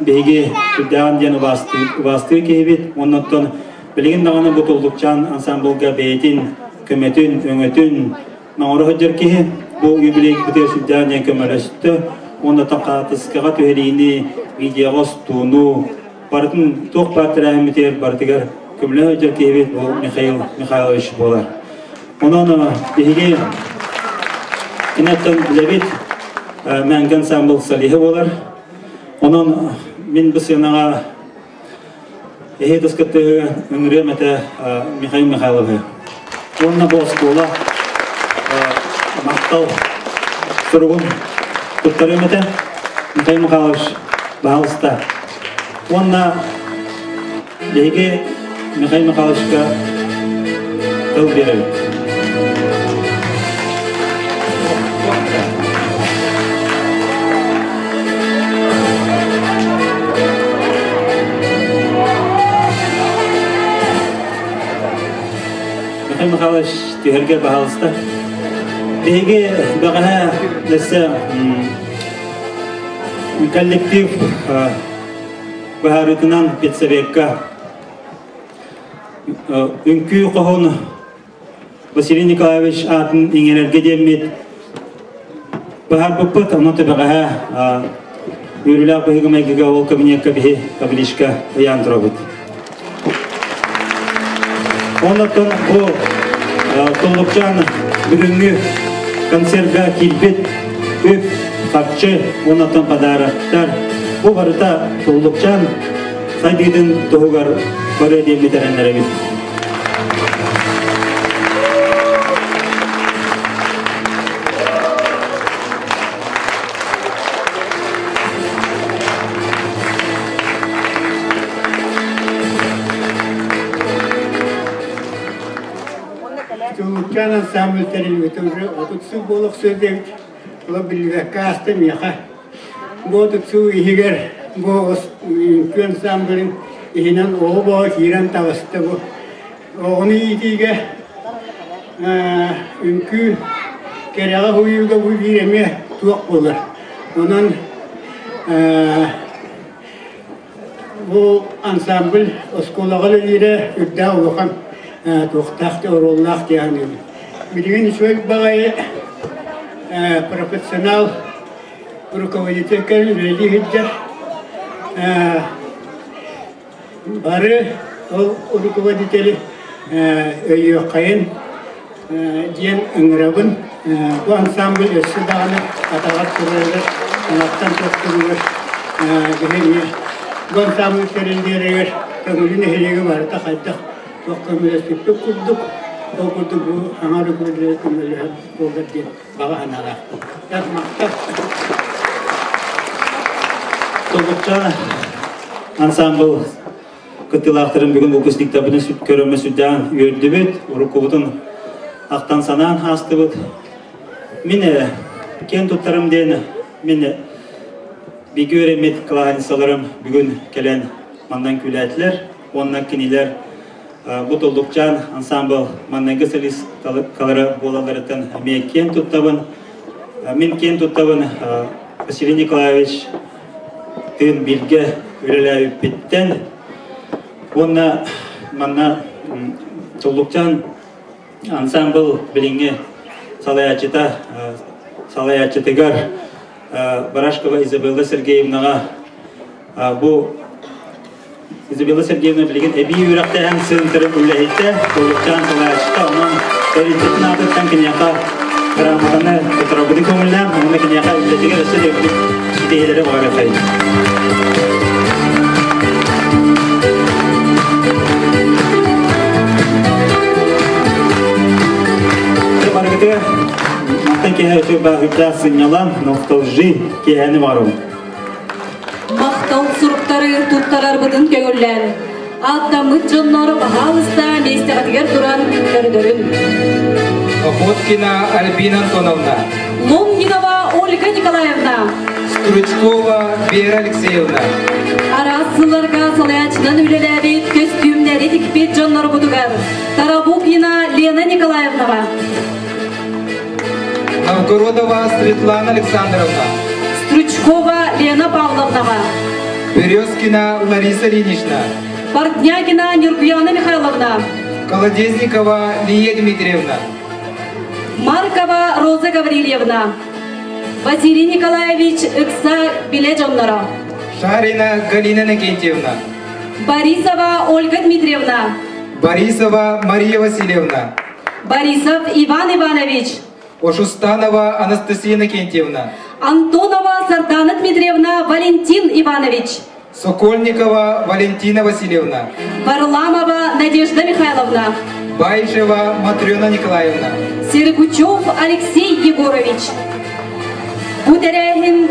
биһиги сүрдээҕин диэн убаастыыр киһибит. Оннуттан билигин даҕаны бу Туллукчаан ансамблга бэйэтин көмөтүн, өҥөтүн оҥоро сылдьар киһи. Бу юбилейбытыгар сүрдээҕин диэн көмөлөстө. Уонна хаатыскаҕа түһэриини, видеоҕа устууну, барытын туох баар тэрээһиммитигэр барытыгар көмөлөһө сылдьар киһибит бу Михаил Михайлович буолар. Онон биһиги киниттэн билэбит Мэҥгэ ансамбл солиһа буолар. Онон мин бу сыанаҕа эһи тускаттыһы ыҥырыам этэ Михаил Михайловы. Уонна бу оскуола махтал суругун туттарыам этэ. Михаил Михайлович, баһаалыста. Уонна биһиги Михаил Михайловичка тыл биэрэбит. Михаил Михайлович түһэргэ баһаалыста. Биһиги бэҕэһээ өссө коллектив быһаарыытынан педсовекка үҥкүү хоһун Василий Николаевич аатын иҥэрэргэ диэммит быһаарбыппыт, онон төбөҕөһө үөрүүлээх быһыыга-майгыга ол кабинетка биһи табличка ыйаан турабыт. Оннуттан бу Туллукчаан бүгүҥҥү концерга киирбит үп, харчы, оннуттан подароктар бу барыта Туллукчаан сайдыытын туһугар барыа диэммит эрэннэрэбит. Туллукчаан ансамбль тэриллибитэ уже 30 сыл буолуох сылдьыбыт. Ола биллибэккэ ааста миэхэ. Бу 30 сыл иһигэр бу үҥкүү ансамблын иһинэн оҕо-боҕо киирэн таҕыста бу. Оҕону иитиигэ үҥкүү кэрэҕэ уһуйууга бу биир эмиэ туох буолар. Онон бу ансамбль оскуолаҕа үлэлиирэ үрдээх улахан туохтаах оруоллаах дии саныыбын. Билигин үчүгэй баҕайы профессионал руководитель кэлэн үлэлии сылдьар. Бары ол руководители өйүөххэйин диэн ыҥырабын. Бу ансамбль өссө даҕаны атаҕар турарыгар, санаттан тохтууругар биһиги бу ансамбль тэриллиэригэр Төҥүлү нэһилиэгэ барыта хайдах туох көмөлөспүппүт курдук, ол курдук бу саҥа руководитель көмөлөһөр буолар диэн баҕа санаалаахпын. Махтал. Тобукча ансамбл кыттыылаахтарын бүгүн выпускниктарбытын көрөммө сүрдээн үөрдүбүт, уруккубутун ахтан санаан хаастыбыт. Мин киэн туттарым диэн мин биги үөрэммит кылааһынньыссаларым бүгүн кэлэн маннан күлээтилэр уонна кинилэр бу Туллукчаан ансамбл манныгы солисткалара буолалларыттан эмиэ киэн туттабын. Мин киэн туттабын Василий Николаевич тыын бииргэ үлэлээбиппиттэн уонна манна Туллукчаан ансамбл билиҥҥи салайааччыта салайааччытыгар Барашкова Изабелла Сергеевнаҕа бу Изабелла Сергеевна билигин эбии үөрэхтээһин центрын үлэһитэ, Туллукчаан салайааччыта, онон тэрилтэтин аатыттан киниэхэ грамотаны туттарарбытын көҥүллээн, уонна киниэхэ үлэтигэр өссө да үрдүк ситиһиилэри баҕарыаххайын. Барыгытыгар мантан киэһэ үчүгэй баһыырдаах сынньалаҥ, ностальжи киэһэни баҕарабын. Махтал суруктары туттарарбытын көҥүллээн, ааттаммыт дьоннор баһаалыста миэстэҕитигэр туран көрдөрүн. Охоткина Альбина Антоновна. Лонгинова Ольга Николаевна. Стручкова Вера Алексеевна. Араас сылларга салайааччынан үлэлээбит көстүүмнэри тикпит дьоннорбутугар Тарабукина Лена Николаевнаҕа. Новгородова Светлана Александровна. Стручкова Лена Павловнаҕа. Березкина Лариса Ильинична. Портнягина Нюргуяна Михайловна. Колодезникова Лия Дмитриевна. Маркова Роза Гаврильевна. Василий Николаевич ыкса биле дьонноро. Шарина Галина Накентьевна. Борисова Ольга Дмитриевна. Борисова Мария Васильевна. Борисов Иван Иванович. Ошустанова Анастасия Накентьевна. Антонова Сардана Дмитриевна Валентин Иванович. Сокольникова Валентина Васильевна. Варламова Надежда Михайловна. Баишева Матрена Николаевна. Сергучев Алексей Егорович. Бу тэрээһин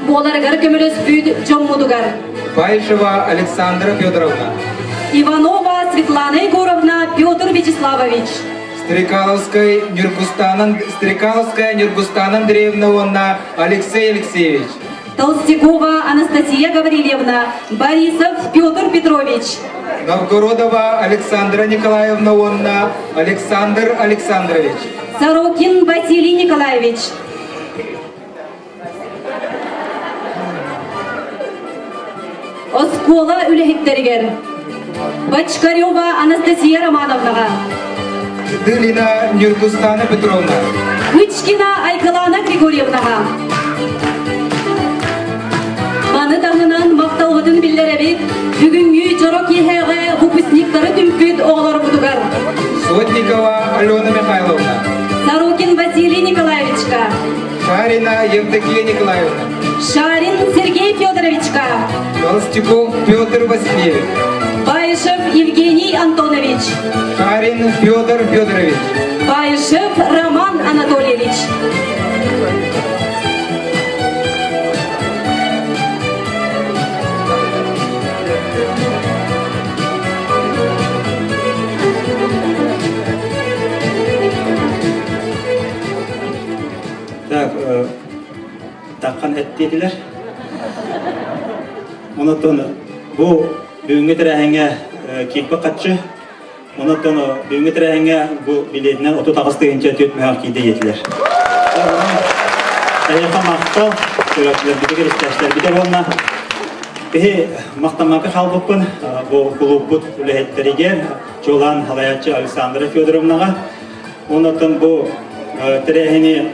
буоларыгар көмөлөспүт дьоммутугар. Баишева Александра Федоровна. Иванова Светлана Егоровна, Петр Вячеславович. Стрекаловская Нюргустан, Стрекаловская Нюргустан Андреевна уонна Алексей Алексеевич. Толстякова Анастасия Гаврильевна, Борисов Петр Петрович. Новгородова Александра Николаевна уонна Александр Александрович. Сорокин Василий Николаевич. Оскуола үлэһиттэригэр Бочкарева Анастасия Романовнаҕа Дылина Нюргустана Петровна Кычкина Айгылана Григорьевнаҕа Маны таһынан махталбытын биллэрэбит бүгүҥҥү дьоро киэһээҕэ выпускниктары түмпүт оҕолорбутугар Сотникова Алена Михайловна Сорокин Василий Николаевичка Шарина Евдокия Николаевна. Шарин Сергей Федоровичка. Толстяков Петр Васильевич. Баишев Евгений Антонович. Шарин Федор Федорович. Баишев Роман Анатольевич. Так, таххан эттиэтилэр. Онотон бу бүгүҥҥү тэрээһиҥҥэ киирбэ хаччы. Онотон бүгүҥҥү тэрээһиҥҥэ бу билиэтинэн 38 тыһыынча түөрт мөһөөх киирдэ диэтилэр. Эһиэхэ махтал, көрөөччүлэрбитигэр, истээччилэрбитигэр уонна биһи махтаммакка хаалбыппын бу кулууппут үлэһиттэригэр, чуолаан салайааччы Александра Федоровнаҕа. Онотон бу тэрээһини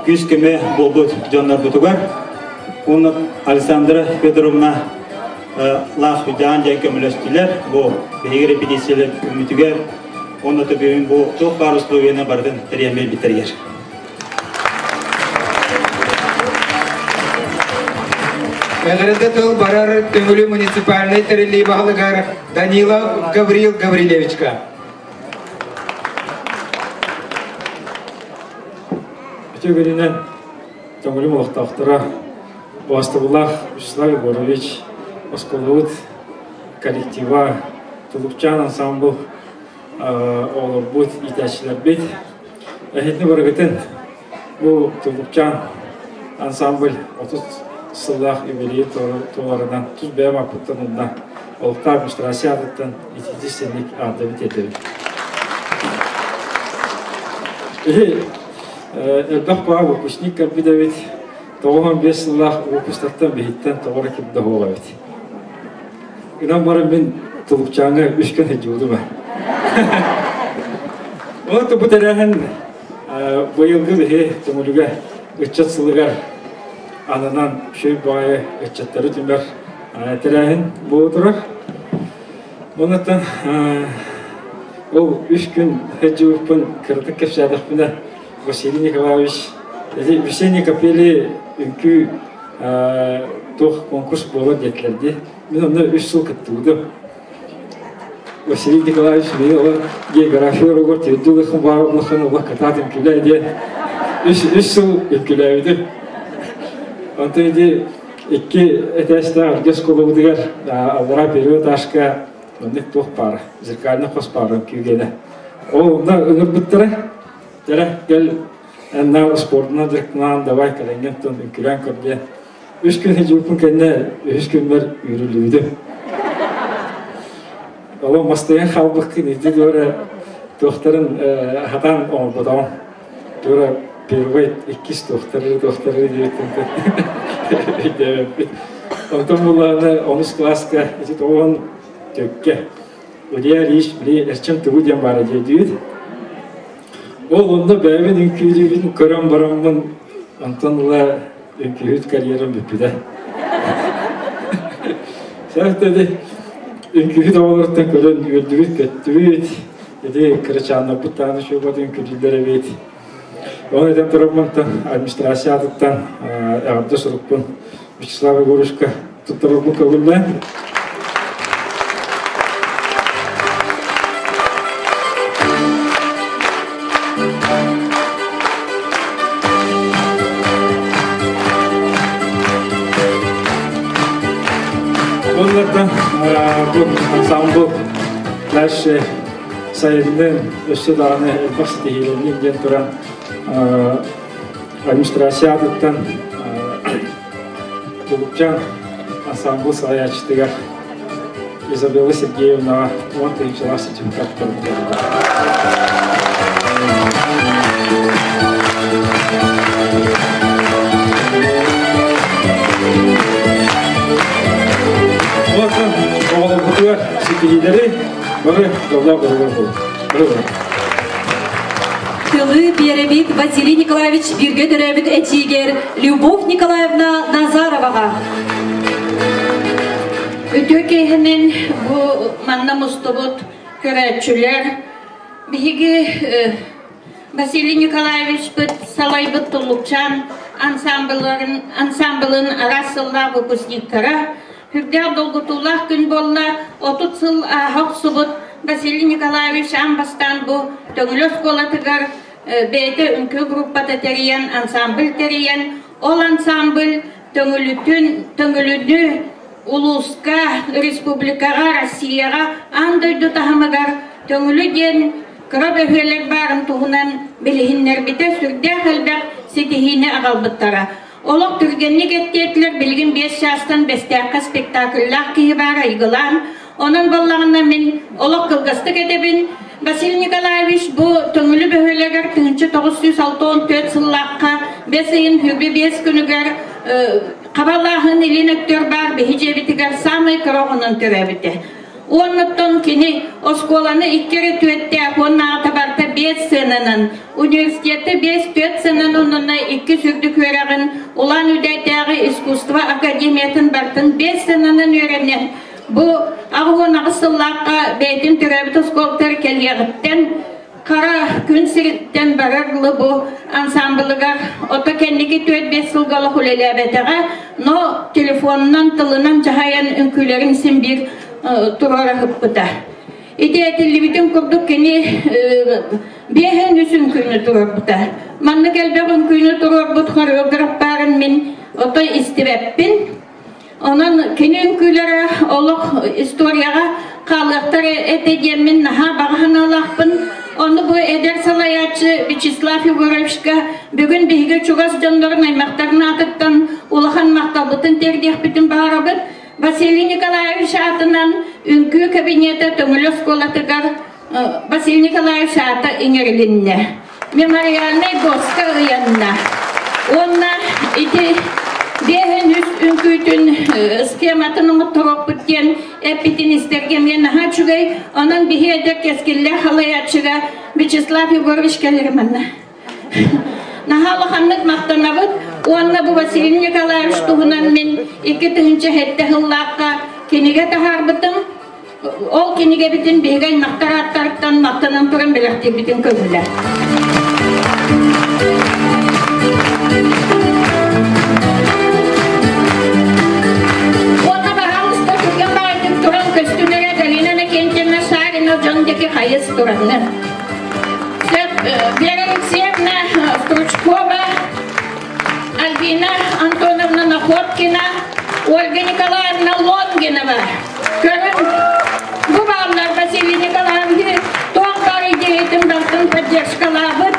күүс-көмө буолбут дьоннорбутугар уонна Александра Федоровна лаах үдээн диэн көмөлөстүлэр. Бу биһиги репетициялар үмүтүгэр уонна төбүөн бу туох баар условияны барытын тэрийэн биэрбиттэригэр. Эҕэрдэ тыл барар Төҥүлү муниципальнай тэриллии баһылыгар Данилов Гаврил Гаврильевичка. Үтүө күнүнэн Төҥүлүм олохтоохторо Боостубулаах Вячеслав Егорович, оскуолабыт коллектива, Тулукчаан ансамбл оҕолорбут, иитээччилэрбит. Эһитини барыгытын бу Тулукчаан ансамбль 30 сыллаах юбилейи туоларынан тус бэйэм аппыттан уонна олохтоох администрация аатыттан итити сэнник аатабыт этэбит. Эһи элбэх баа выпускник кэлбит эбит. 95 сыллаах выпустартан биһиттэн тоҕо эрэ ким да суох эбит. Гынан баран мин Тулукчааҥҥа үс күн сылдьыбытым ээ. Ол бу тэрээһин быйылгы биһи Төҥүлүгэ ыччат сылыгар ананан үчүгэй баҕайы ыччаттары түмэр тэрээһин буола турар. Онуттан ол үс күн сылдьыбыппын кыратык кэпсээтэхпинэ Василий Николаевич весенний капели үҥкүү туох конкурс буолар диэтилэр дии. Мин онно үс сыл кыттыбытым. Василий Николаевич мин ол география уруогар тиэрдүү баар улахан ула катаат үҥкүүлээ диэн үс, үс сыл үҥкүүлээбитим. Онтон ити икки этээстээх эргэ оскуолабытыгар аллараа первый этажка маннык туох баара, зеркальный хос баара үҥкүүгэнэ. Ол онно ыҥырбыттара. Кэлэ кэл эн спордунан дьарыктанаан давай кэлэҥҥин тон үҥкүүлээн көр диэн. Үс күн сылдьыбыппын кэннэ үһүс күммэр үүрүллүбүтүм. Олох мастайан хаалбыккын ити туора туохтарын хатаан оҥорботоҕум. Туора первый, иккис туохтары туохтары диэбиттэн өйдөөбөппүт. Онтон буллаҕына онус кылааска ити тоҕуһун төккө Илья Ильич били Эрчим тугу диэн баара диэдиит. Ол онно бэйэбин үҥкүүлүүбүн көрөн бараммын онтон ыла үҥкүүһүт карьерам бүппүтэ. Сэртэди үҥкүүһүт оҕолоруттан көрөн үөрдүбүт, көттүбүт. Ити кырачааннарбыт даҕаны үчүгэй үҥкүүлүүллэр эбит. Ол этэн тураммын администрация аатыттан эҕэрдэ сурукпун Вячеслав Егоровичка туттарарбын көҥүллээн. Оннортон бу ансамбл дальше сайыннын өссө даҕаны элбэх ситиһиилэннин диэн туран администрация аатыттан Тулукчан ансамбл салайааччытыгар Изабелла Сергеевнаҕа 10 тыһыынчалаах сертификат Олортон оҕолорбутугар ситиһиилэри бары дьоллоох буолуҥ. Бары Тылы биэрэбит Василий Николаевич бииргэ төрөөбүт этиигэр Любовь Николаевна Назароваҕа. Үтүө киэһэнэн бу манна мустубут көрөөччүлэр биһиги Василий Николаевичпыт салайбыт Туллукчаан ансамблын, ансамблын араас сыллаах выпускниктара сүрдээх долгутуулаах күн буолла. 30 сыл ааһа охсубут Василий Николаевич аан бастаан бу Төҥүлү оскуолатыгар бэйэтэ үҥкүү группата тэрийэн, ансамбль тэрийэн, ол ансамбль Төҥүлүтүн, Төҥүлүнү улууска, республикаҕа, Россияҕа, аан дойду таһымыгар Төҥүлү диэн кыра бөһүөлэк баарын туһунан билиһиннэрбитэ сүрдээх элбэх ситиһиини аҕалбыттара. Олох түргэнник эттиэтилэр, билигин 5 чаастан Бэстээххэ спектакльлаах киһи баар айгылаан, онон буоллаҕына мин олох кылгастык этэбин, Василий Николаевич бу Төҥүлү бөһүөлэгэр 1964 сыллаахха бэс ыйын хүбү биэс күнүгэр хабалааһын илин өттүгэр баар биһи дьиэбитигэр саамай кыра оҕонон төрөөбүтэ. Уоннаттан кини оскуоланы икки эрэ түөттээх уоннааҕыта барыта биэс сыананан, университетты биэс түөт сыанан уонна икки үрдүк үөрэҕин Улаан Үдээтээҕи искусство академиятын барытын биэс сыананан үөрэнэн, бу 88 сыллаахха бэйэтин төрөөбүт оскуолатыгар кэлиэҕиттэн Хара күн сириттэн барар бу ансамблыгар ото кэнники 4-5 сылга олох үлэлээбэтэҕэ, но телефонунан тылынан дьаһайан үҥкүүлэрин син биир туруора ыппыта. Ити этиллибитин курдук кини биэһэн үс үҥкүүнү туруорбута. Маннык элбэх үҥкүүнү туруорбут хореограф баарын мин ото истибэппин. Онон кини үҥкүүлэрэ олох историяҕа хаалыахтар этэ диэммин наһаа баҕа санаалаахпын. Ону бу эдэр салайааччы Вячеслав Егоровичка бүгүн биһиги чугас дьоннорун аймахтарын аатыттан улахан махталбытын тиэрдиэхпитин баҕарабыт. Василий Николаевич аатынан үҥкүү кабинета Төҥүлү оскуолатыгар Василий Николаевич аата иҥэрилиннэ. Мемориальнай доска ыйанна. Уонна ити биэһин үс үҥкүүтүн схематын оҥотторуохпут диэн эппитин истэргэ эмиэ наһаа үчүгэй. Онон биһи эдэр кэскиллээх халайааччыга Вячеслав Егорович кэлэр манна. Наһаа улаханнык махтанабыт уонна бу Василий Николаевич туһунан мин 2007 сыллаахха кинигэ таһаарбытым. Ол кинигэбитин биһиги аймахтар ааттарыттан махтанан туран бэлэхтиирбитин көҥүлэ. Уонна баһаалыста түргэн баҕайытык туран көстүнэрэ Галина Иннокентьевна Шарина дьон диэки хайыс тураннар. Вера Алексеевна Стручкова, Альбина Антоновна Находкина, Ольга Николаевна Лонгинова. Көрүн, бу бааллар Василий Николаевич туох баар идеятын барытын поддержкалаабыт,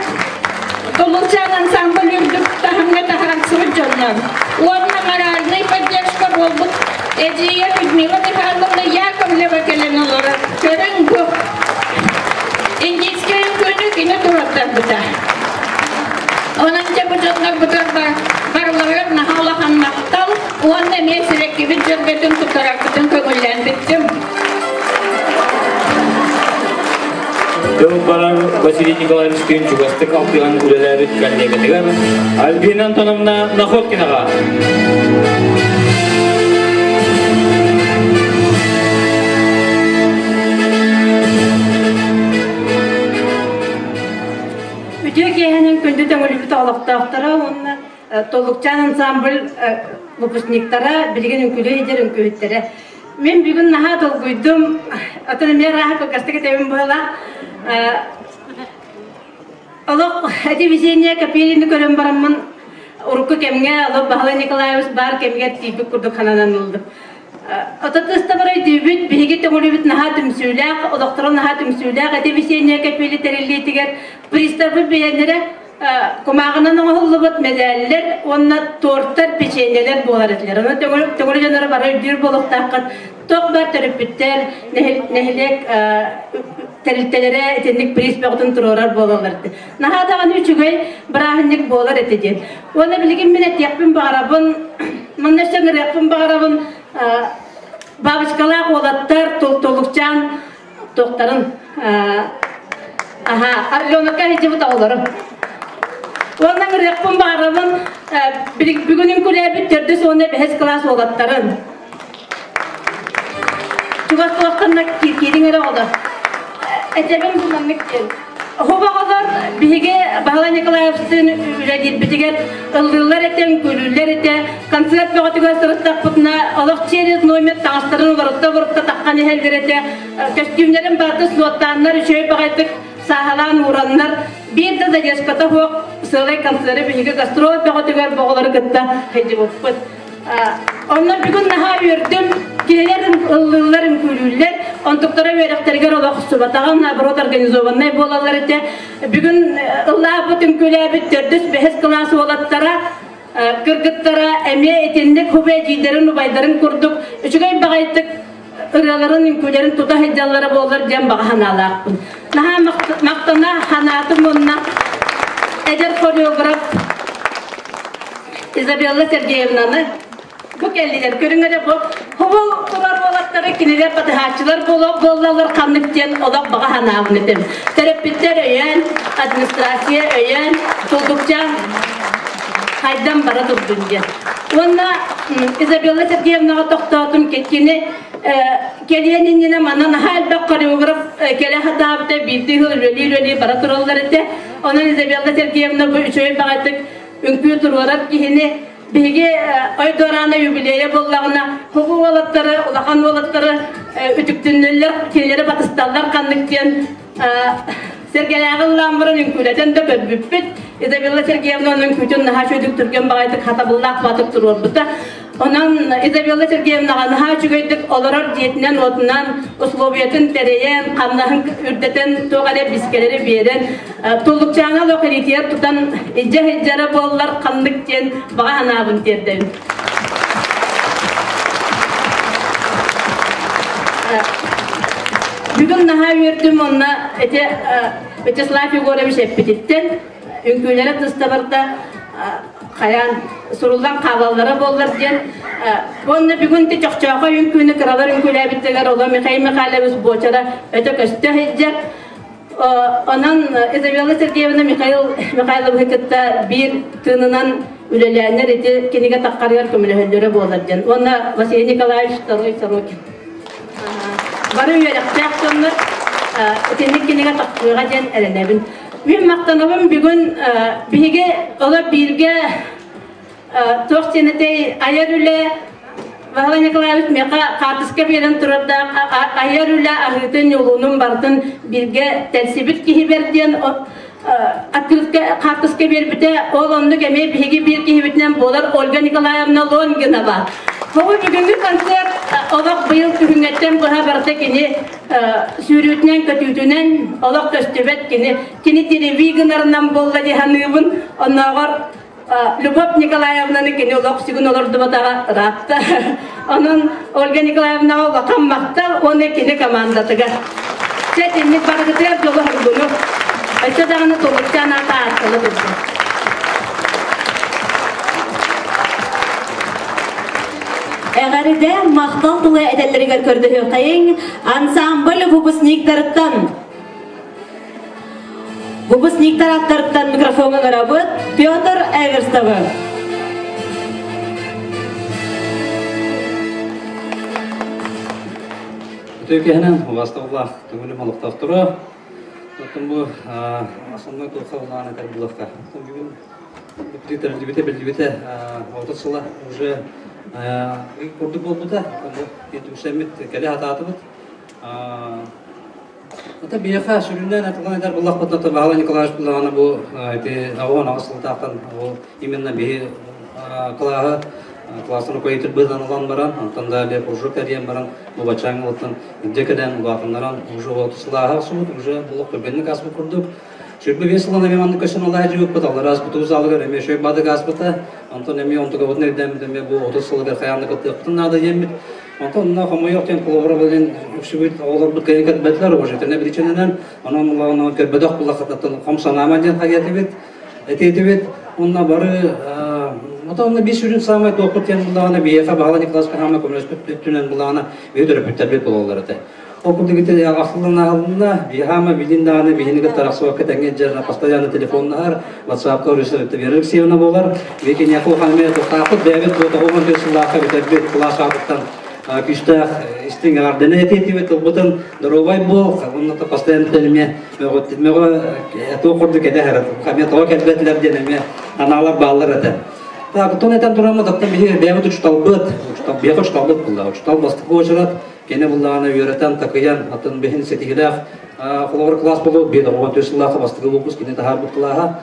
Тулучан ансамбль үрдүк таһымҥа таһаарсыбыт дьоннор. Уонна моральнай поддержка буолбут эдьиийэ Людмила Михайловна Яковлева кэлэн олорор. Көрүҥ бу индийскэй үҥкүүнү кини туруортарбыта. Онон дьэ бу дьоннорбутугар барыларыгар наһаа улахан махтал уонна эмиэ сирэккибит дьөрбөтүн туттарарбытын көҥүллээн бүттүм. Тыл барар Василий Николаевичтыын чугастык алтыһан үлэлээбит коллегатыгар Альбина Антоновна Находкинаҕа. Үтүө киэһэнэн күндү төҥүлүбүт олохтоохторо уонна Толлукчаан ансамбль выпускниктара билигин үҥкүүлүү сылдьар үҥкүүһүттэрэ. Мин бүгүн наһаа долгуйдум, атын эмиэ арааһа кылгастык этэбин буола. Олох эти везение Капелины көрөн бараммын урукку кэмҥэ олох Баһылай Николаевич баар кэмигэр тиийбит курдук сананан ылдым. Ототыстабар өйдүүбүт, биһиги төҥүлүбүт наһаа түмсүүлээх, олохторо наһаа түмсүүлээх эти весенняя капели тэриллиитигэр пристарбыт бэйэлэрэ кумааҕынан оҥоһуллубут мэдээллэр уонна тортар, печеньелэр буолар этилэр. Онон төҥүлү дьонноро бары өйдүүр буолуохтааххыт. Туох баар төрөппүттэр, нэһилиэк тэрилтэлэрэ итинник приз бөҕөтүн туруорар буолаллар этэ. Наһаа даҕаны үчүгэй бырааһынньык буолар этэ диэн. Уонна билигин мин этиэхпин баҕарабын, манна өссө ыҥырыахпын баҕарабын, бабочкалаах уолаттар, толукчаан туохтарын аха Орленокка сылдьыбыт оҕолору. Уонна ыҥырыахпын баҕарабын, бүгүн үҥкүүлээбит төрдүс уонна бэһис кылаас уолаттарын. Чугас туохтанна киириҥ эрэ оҕолор. Этэбин бу маннык диэн. Оҕолор биһиги Баһылай Николаевтыын үлэлиирбитигэр ыллыыллар этэ, үҥкүүлүүллэр этэ. Концерт бөҕөтүгэр сырыттахпытына олох через номер таҥастарын уларытта-уларытта таххан иһэллэр этэ. Көстүүмнэрин барыта суоттааннар үчүгэй баҕайытык сааһылаан уураннар биир да задержката суох сыалай концеры биһиги гастроль бөҕөтүгэр оҕолору кытта сылдьыбыппыт. Онно бүгүн наһаа үөрдүм. Кинилэр ыллыыллар, үҥкүүлүүллэр. Онтуктара үөрэхтэригэр олох субатаҕа, наоборот, организованнай буолаллар этэ. Бүгүн ыллаабыт, үҥкүүлээбит төрдүс, бэһис кылаас уолаттара, кыргыттара эмиэ итинник хубэ эдьиийдэрин, убайдарын курдук үчүгэй баҕайытык ырыаларын, үҥкүүлэрин тута сылдьаллара буоллар диэн баҕа санаалаахпын. Наһаа махтана санаатым уонна эдэр хореограф Изабелла Сергеевнаны бу кэллилэр. Көрүҥ эрэ бу хобул турар уолаттары кинилэр батыһааччылар буолаллар ханнык диэн олох баҕа санаабын этим. Төрөппүттэр өйөөн, администрация өйөөн, туллукчаан хайдан бара турдун диэн. Уонна Изабелла Сергеевнаҕа тохтоотум кини кэлиэн иннинэ манна наһаа элбэх хореограф кэлэ сатаабыта биирдии сыл үлэлии-үлэлии бара тураллар этэ. Онон Изабелла Сергеевна бу үчүгэй баҕайытык үҥкүү туруорар киһини биһиги ойдуораана юбилейа буоллаҕына хобу уолаттары, улахан уолаттары үтүктүннэллэр, кинилэри батысталлар ханнык диэн Сэргэлээҕи ыллаан баран үҥкүүлэтэн да көрбүппүт. Изабелла Сергеевна onun үҥкүүтүн наһаа үчүгэйдик түргэн баҕайытык хатабыллаах баатык туруорбута. Онон Изабелла Сергеевнаҕа наһаа үчүгэйдик олорор дьиэтинэн-уотунан условиятын тэрийэн, хамнаһын үрдэтэн, туох эрэ бискэлэри биэрэн, туллукчааҥа олох илиитигэр тутан илдьэ сылдьара буоллар ханнык диэн баҕа санаабын тиэрдэбин. Бүгүн наһаа үөрдүм онно ити Вячеслав Егорович эппититтэн үҥкүүлэрэ тыстабарда хайаан суруллан хаалаллара буоллар диэн уонна бүгүн ти чохчоохо үҥкүүнү кыралар үҥкүүлээбиттэригэр оло Михаил Михайлович буочара өтө көстө сылдьар. Онон Изабелла Сергеевна Михаил Михайловиһы кытта биир тыынынан үлэлээннэр ити кинигэ таххарыгар көмөлөһөллөрө буолар диэн. Уонна Василий Николаевич Второй Сорокин. Бары үөрэхтээх дьоннор итинник кинигэ тахсыаҕа диэн эрэнэбин. Мин махтанабын бүгүн биһиги олор бииргэ туох диэн этэй айар үлэ Ваһылай Николаевич миэхэ хаартыска биэрэн турардаах айар үлэ аһыытын, ньулуунун барытын бииргэ тэлсибит киһибэр диэн открытка хаартыска биэрбитэ. Ол оннук эмиэ биһиги биир киһибитинэн буолар Ольга Николаевна Лонгинова. Ол бүгүҥҥү концерт олох быйыл күһүҥҥэттэн быһа барыта кини сүүрүүтүнэн көтүүтүнэн олох көстүбэт кини кини телеви гынарынан буолла дии саныыбын. Оннооҕор Любовь Николаевнаны кини олох сүгүн олордубатаҕа ыраатта. Онон Ольга Николаевнаҕа улахан махтал уонна кини командатыгар. Чэ, итинник барыгытыгар дьолу хоргуну. Өссө даҕаны туллукчаан аата ааттана турдун. Эҕэрдэ махтал тылы этэллэригэр көрдөһүөххэйиҥ ансамбль выпускниктарыттан Выпускниктар аттарыттан микрофоҥҥа ыҥырабыт Петр Эверстовы. Үтүө киһинэн убастабыллаах көҥүлүм олохтоохторо. Оттон бу основной туохха улаан этэр булахта. Бүгүн тэриллибитэ биллибитэ 30 сыла уже курдук буолбута. Түмсэммит кэлэ хатаатыбыт. Ата биһиэхэ сүрүннээн атылан этэр буллахпытына Баһылай Николаевич буллаҕына бу ити 18 сылтаахтан ол именно биһи кылааһы. Классный руководитель быһыытынан ылан баран, онтон далее кружок тэрийэн баран, бу баччааҥҥы ылтан илдьэ кэлэн улаатыннаран уже сылааһа охсубут, уже булук түргэнник ааспыт курдук. 25 сылынан эмиэ маннык көсөн алаа дьыбыппыт, аллара ааспыт залыгар эмиэ шөй бадык ааспыта. Онтон эмиэ онтугабытын ирдэммит эмиэ бу 30 сылыгар хайаан да кыттыахпытын наада диэммит. Онтон онно хомойуох диэн холобура билин үксүбүт оҕолорбут кыайан кэлбэтилэр, уважительнай причинанан. Онон улаҕан көрбөтөх буллаххытыттан хом санаама диэн хайыатыбыт. Этиэтибит уонна бары онно биир сүрүн саамай туохпут диэн буллаҕына биһиэхэ Баһылай Николаевич хаама көмөлөспүт өттүнэн буллаҕына биһи төрөппүттэрбит буолаллар этэ. Ол курдук ити ахсыллан аһылынна, биһаама билин даҕаны биһини кытта арахсыбакка тэҥҥэ дьэр постоянно телефоннаһар, WhatsApp-ка Вера Алексеевна буолар. Биһи киниэхэ улахан тохтаахпыт, бэйэбит бу 94 сыллаахха бүтэрбит кылаас аатыттан күүстээх истиҥ эҕэрдэни этиэтибит тылбытын доруобай буол, онно постоянно эмиэ мөҕө туох курдук этэ эмиэ тоҕо кэлбэтилэр диэн эмиэ анаалар бааллар этэ. Так, тон этэн тураммыт, оттон биһиги бэйэбит учуталбыт, учутал, биһиэхэ учуталбыт булла. Учутал бастакы уочарат, кини буллаҕына үөрэтэн, такыйан, атын биһин ситиһилээх холобур класс болу, биэт оҕоҕон төс сыллаахха бастакы выпуск кини таһаарбыт кылааһа.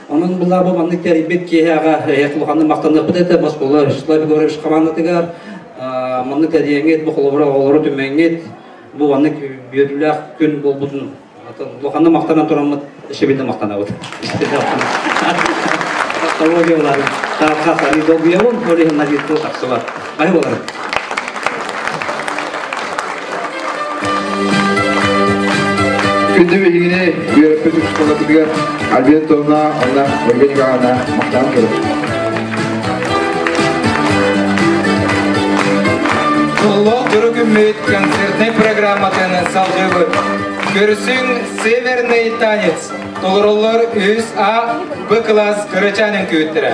Онон буллаа бу маннык тэрийбит киэһэҕэ эһиэхэ улаханнык махтаныахпыт этэ Москула Вячеслав Егорович хамаандатыгар маннык тэрийэҥҥит, бу холобура оҕолору түмэҥҥит, Бу маннык үөрүүлээх күн буолбутун улаханнык махтанан тураммыт өссө махтанабыт. Тавология буларын таахха сари долгуйабын, ол иһин надейтыл тахсыбат. Бай болар. Күндү биһигини үөрэппит учууталларбытыгар Альбина Антоновна уонна Ольга Николаевна махтаан турабыт. Дьоллоох дьоро күммүт концертнай программатын салгыыбыт. Көрсүҥ «Северный танец» толороллор үс А, Б класс кырачаан үҥкүүттэрэ.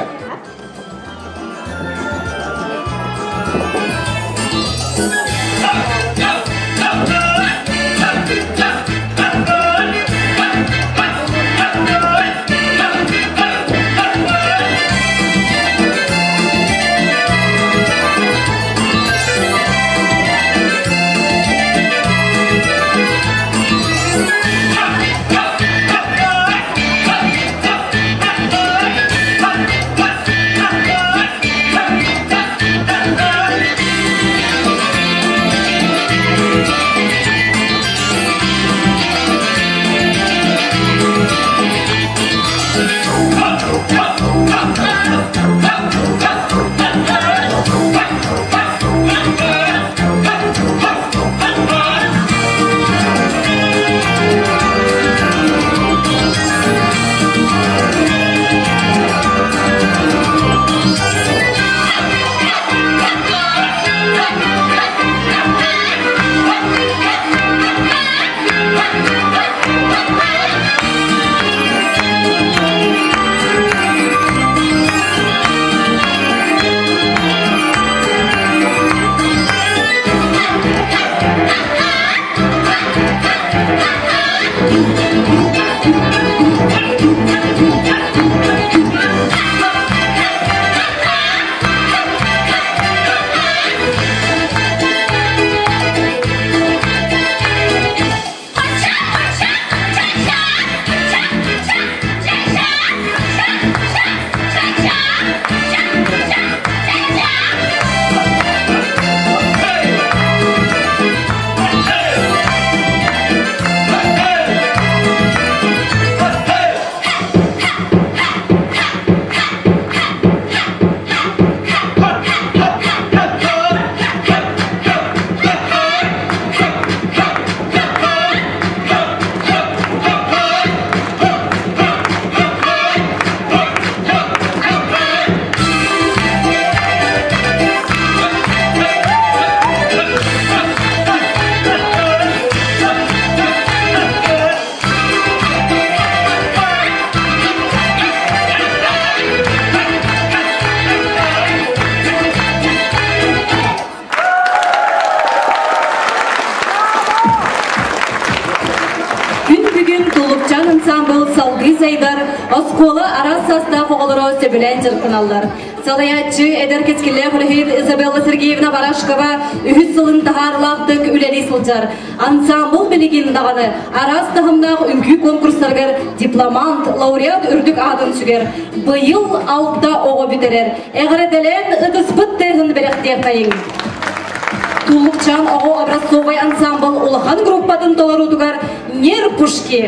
Күн бүгүн Туллукчаан ансаамбыл салгыы сайдар, оскуола араас саастаах оҕолоро сөбүлээн дьарыктаналлар. Салайааччы эдэр кэскиллээх үлэһит Изабелла Сергеевна Барашкова үһүс сылын таһаарылаахтык үлэлии. сылдьар. Ансамбл билигин даҕаны араас таһымнаах үҥкүү конкурстарыгар дипломант, лауреат үрдүк аатын сүгэр. Быйыл алта оҕо бүтэрэр. Эҕэрдэлээн ытыспыт тыаһын бэлэхтиэххэйиҥ. Туллукчаан оҕо образцовай ансамбл улахан группатын толоруутугар Нерпушки.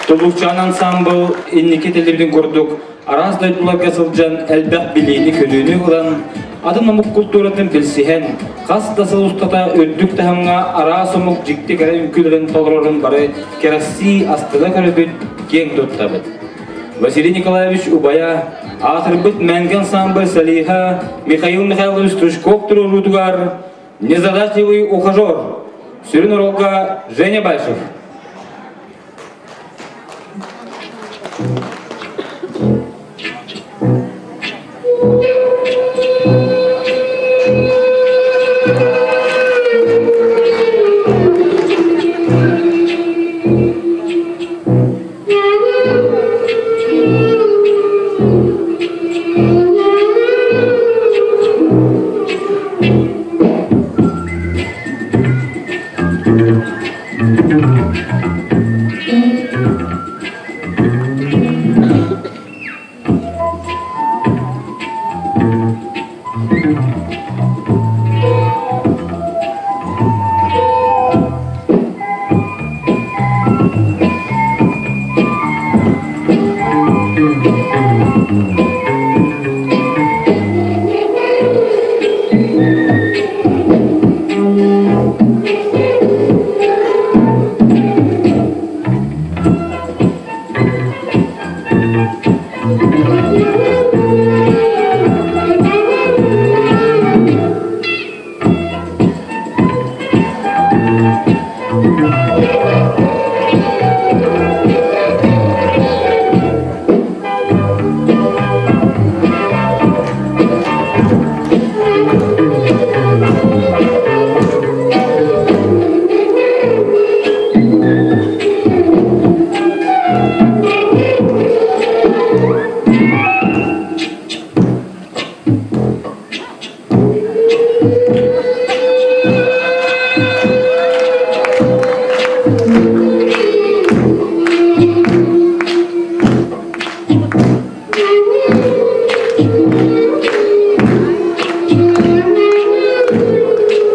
Туллукчаан ансаамбыл инники этиллибитин курдук араас дойдуларга сылдьан элбэх билиини-көрүүнү ылан, атын омук култууратын билсиһэн, хас да сыл устата үрдүк таһымҥа араас омук дьикти кэрэ үҥкүүлэрин толорорун бары кэрэхсии астына көрөбүт, киэҥ туттабыт. Василий Николаевич убайа, аатырбыт Мэҥгэ ансаамбыл солиһа Михаил Михайлович Стручков туруоруутугар Незадачливый ухажер сүрүн оруолга Женя Бальшев.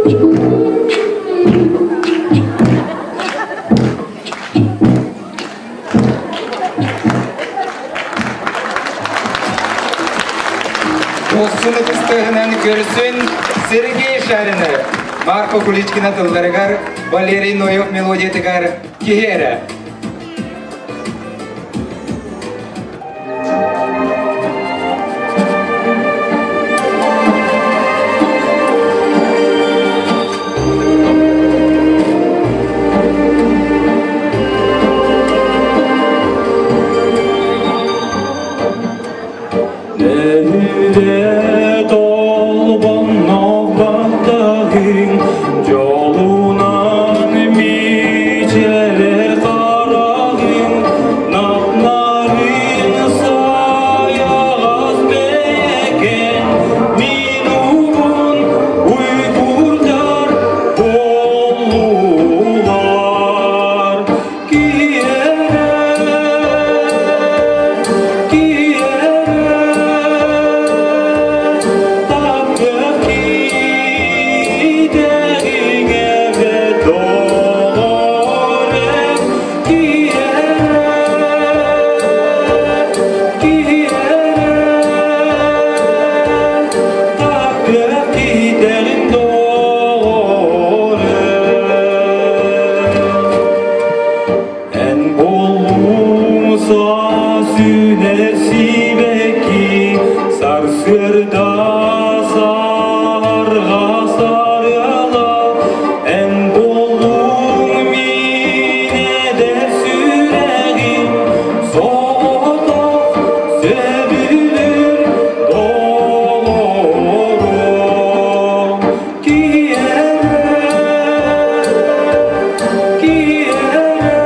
Дохсун ытыстыһынан көрсүн Сергей Шарины, Марко Куличкина тылларыгар, Валерий Ноев мелодиятыгар киһи эрэ. Нehire толбоннох баттагын жолунан мичерер карагын напнарын саягас бекен мин угун уйгурдар боллулар киере Эн болуса сүнесибеки сарсырда сарга сарыла Эн болуң минедер сүрегим соғотох сөбүлүр долорум Киере, киере,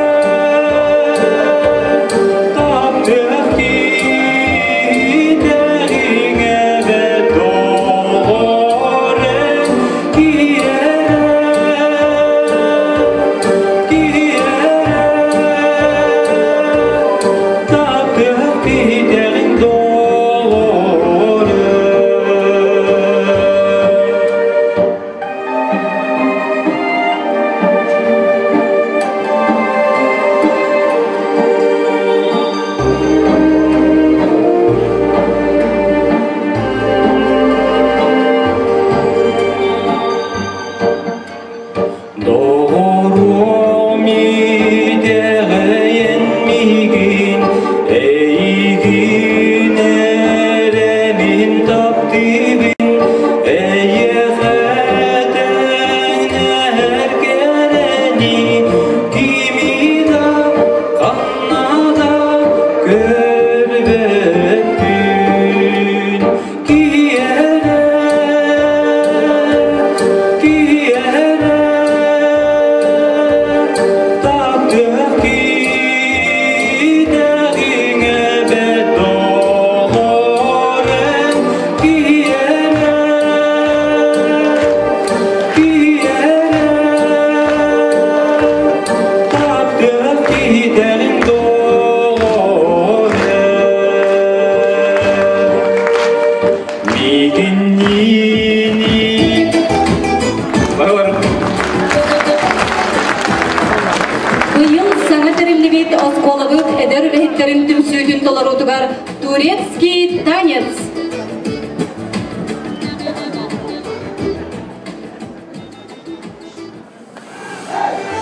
таптых китериңе доғорен. Киере, киере, таптых китериң доғорен. Doğru мидеғейін мигин, Эйгин эремин таптыбын, Эйехетен эркерени, Кимида, каннада көрбөппүн. Киере, киере, таптых китериңе бет доғорен. Киере, киере, таптых китериң доғорен. Мигиннини Барылар. Быйыл саҥа тэриллибит оскуолабыт эдэр үлэһиттэрин түмсүүтүн толоруутугар турецкий танец. Thank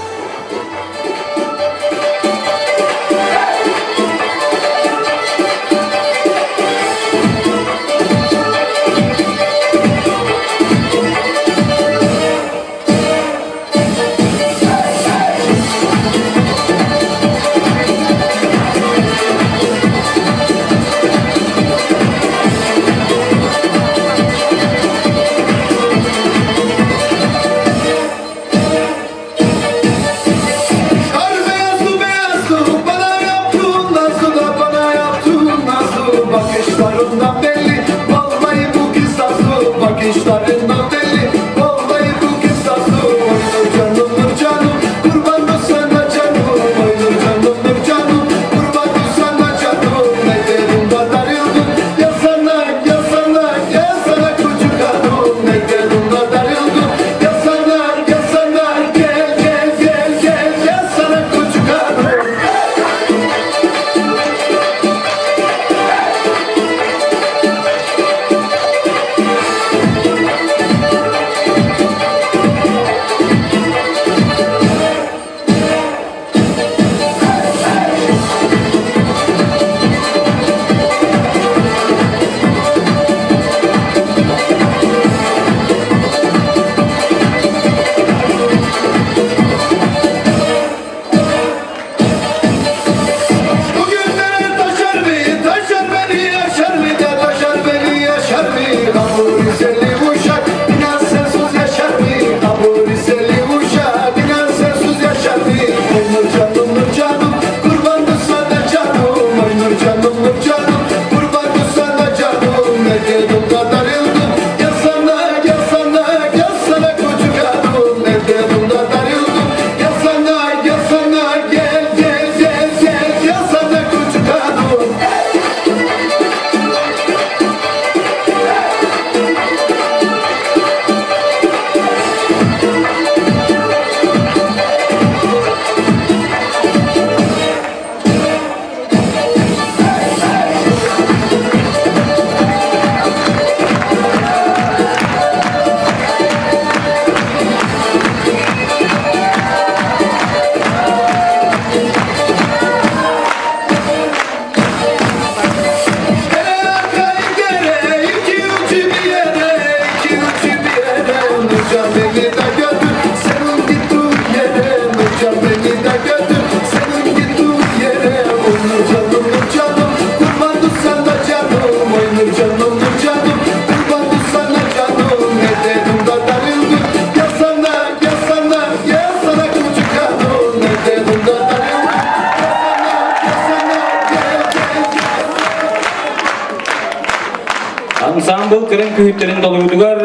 кырын күһүттэрин толорутугар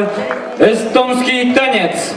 Эстонский танец.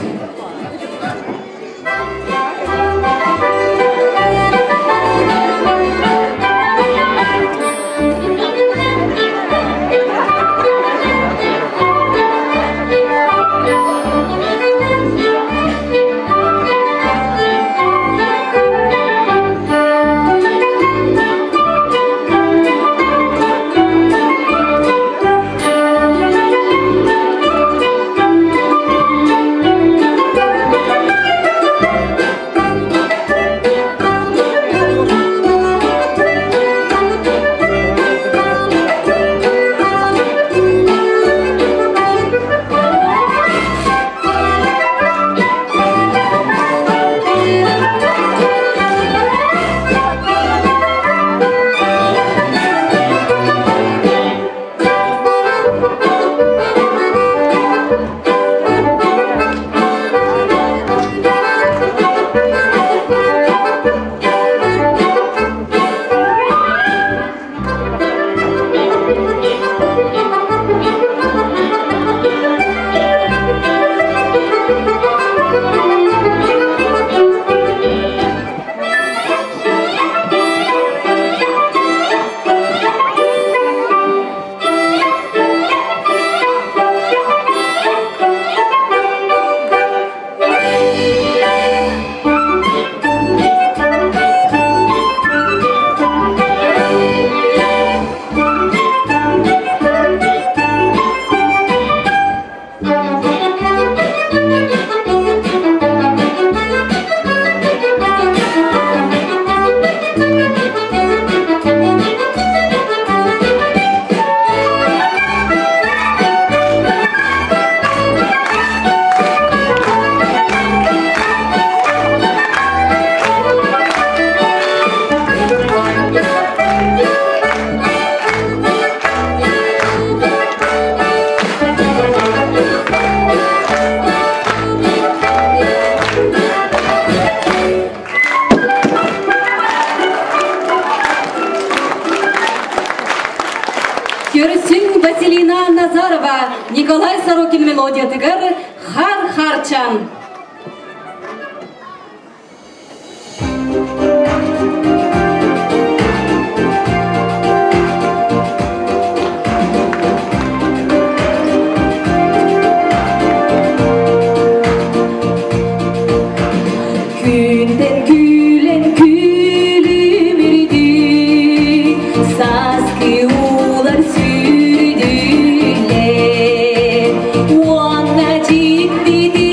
Көрсүн Василина Назарова, Николай Сорокин мелодиятыгар Хар Харчан. Күнден күлен күлүмүрдү, сааскы уулар сүрдүлэр. Уонна дьиктити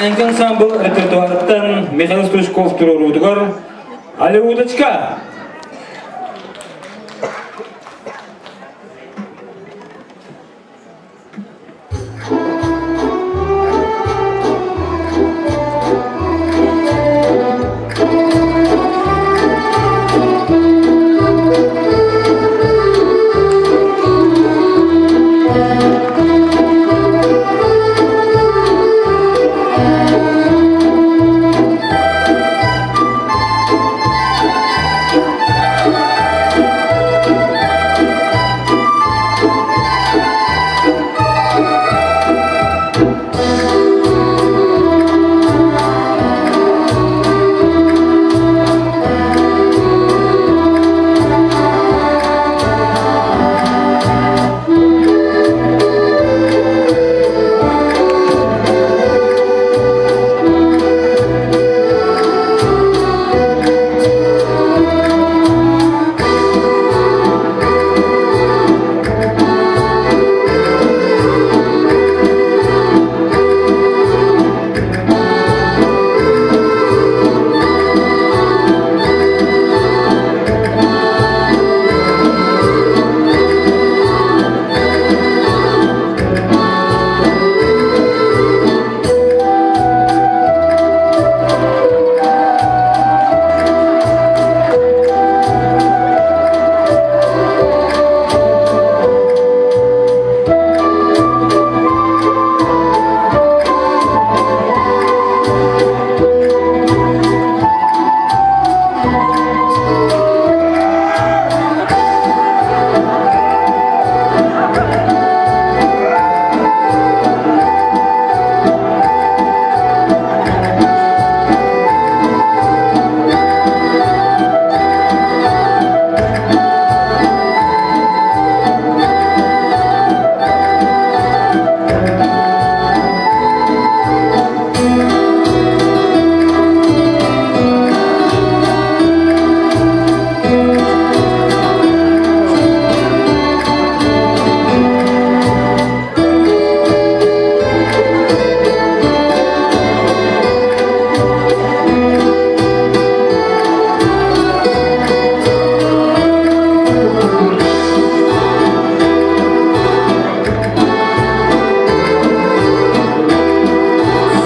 Нээҥки ансаамбыл репертуарыттан Михаил Стручков туруоруутугар Алеуточка!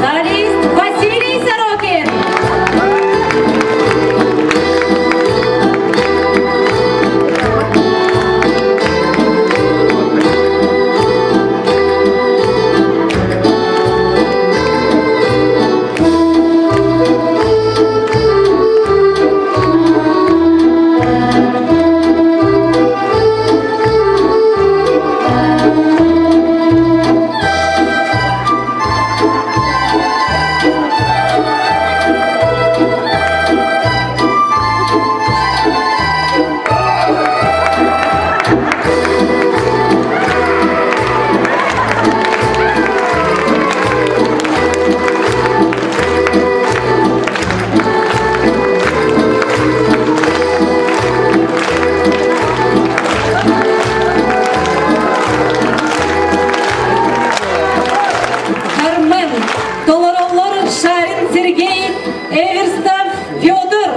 Солист Василий Сорокин. Кармен, толороллор Шарин Сергей, Эверстов Федор.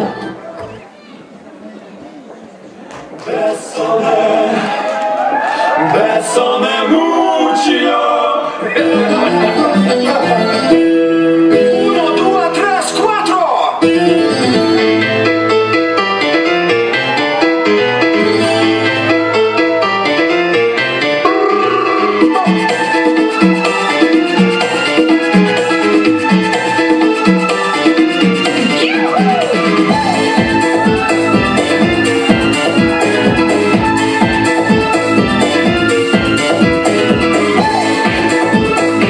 Bésame mucho. Uno, due, tres, cuatro. Thank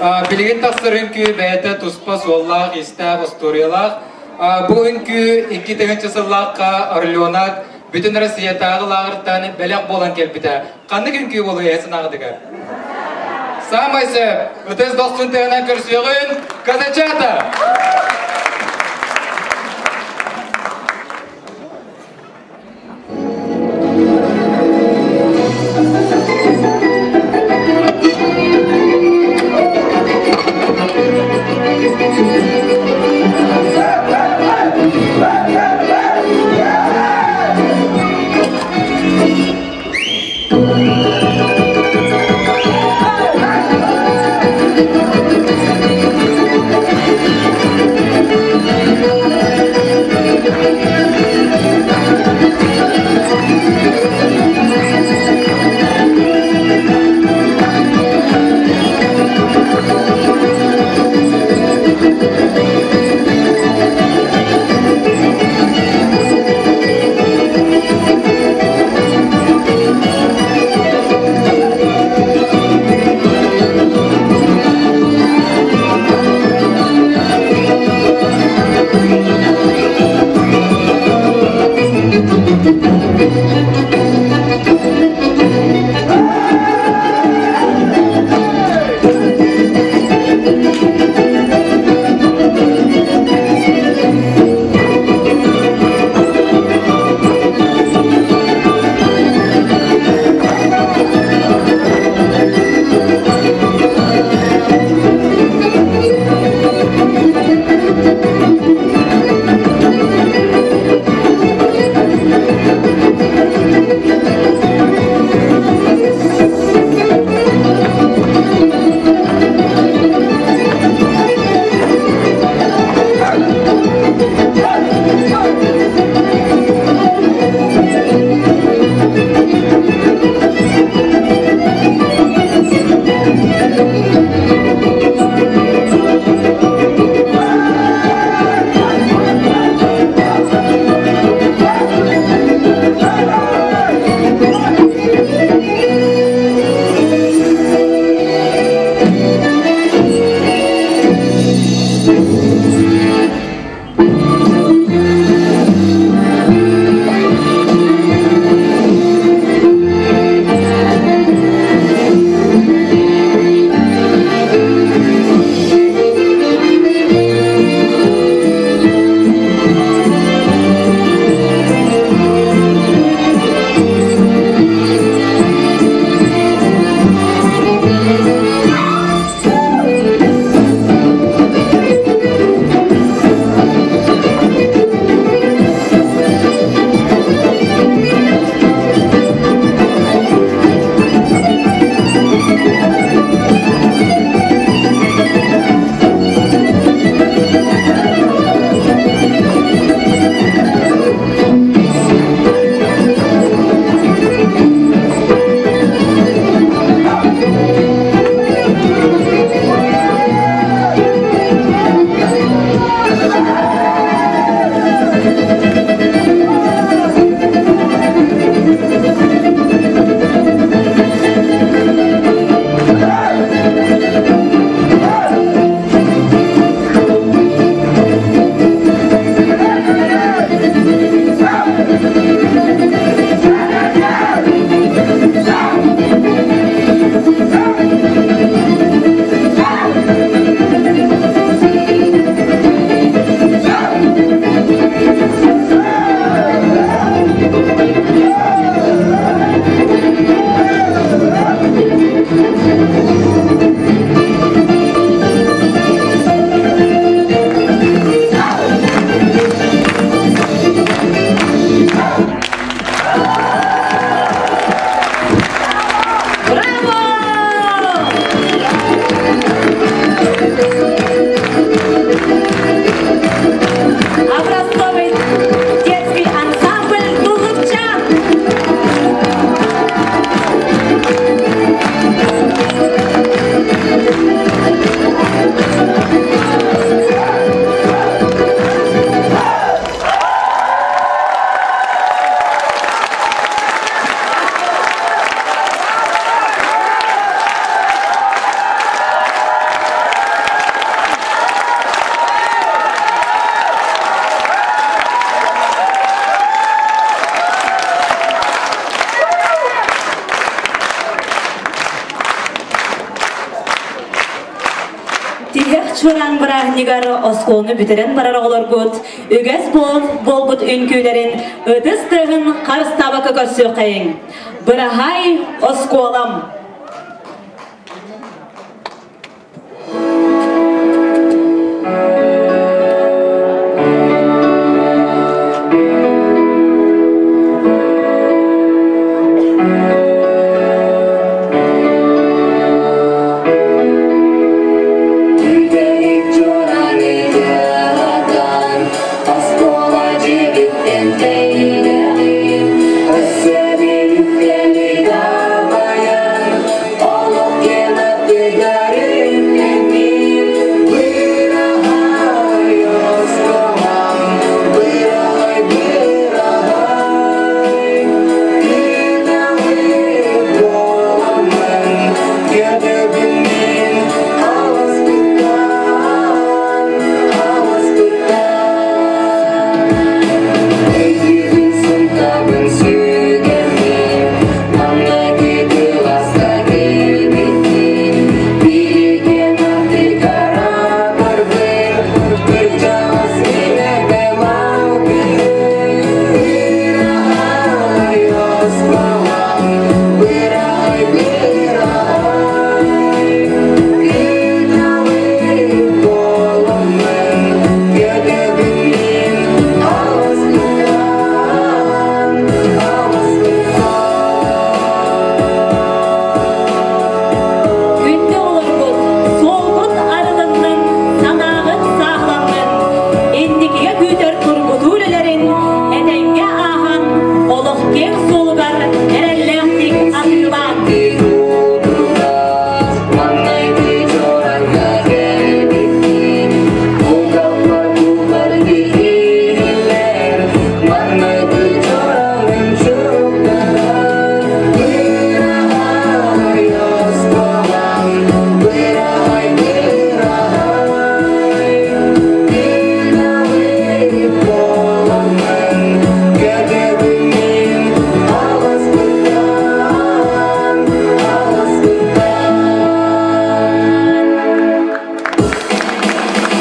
Билигин тахсар үҥкүү бэйэтэ туспа суоллаах, истээх, остуоруйалаах. Бу үҥкүү 2000 сыллаахха Орленок бүтүн Россиятааҕы лааҕыртан бэлэх буолан кэлбитэ. Ханнык үҥкүү буолуой эһэ санааҕытыгар? Саамай сөп, ытыс дохсун тыаһынан көрсүөҕүн, Казачата! чуораан бырааһынньыгар оскуоланы бүтэрэн барар оҕолоргут үгэс буолбут үҥкүүлэрин ытыс тыаһын харыстаабакка көрсүөххэйиҥ. Быраһаай оскуолам! Бүтэһик чуорааны тыаһатан, оскуола дьиэбиттэн тэйиэҕим. Өссө биир үктэли дабайан, олох киэн аттыгар үктэнним. Быраһаай, оскуолам, быраһаай, быраһаай. Кыыдаҕыт буоламмын, кэтэбин мин аласпыттан, аласпыттан. Өйдүүбүн сынтабын сүгэммин, маҥнайгы кылааска кэлбитим. Билигин аттыгар барбын, кырдьаҕас мин эбэм алгыһын. Быраһаай, оскуолам, быраһаай, быраһаай. Кыыдаҕыт буоламмын, кэтэбин мин аласпыттан, аласпыттан. Күндү оҕолорбут, суолгут арылыннын, санааҕыт сааһыланнын, инникигэ күүтэр тургутуу үлэлэрин этэҥҥэ ааһан, олох киэҥ суолугар эрэллээхтик атыылаан. Маҥнайгы чуораҥҥа кэлбитим, кулгаахпар кууллар иһиллэр, маҥнайгы чуораҥым чугдарар. Быраһаай, оскуолам, быраһаай, быраһаай. Кыыдаҕыт буоламмын, кэтэбин мин аласпыттан, аласпыттан.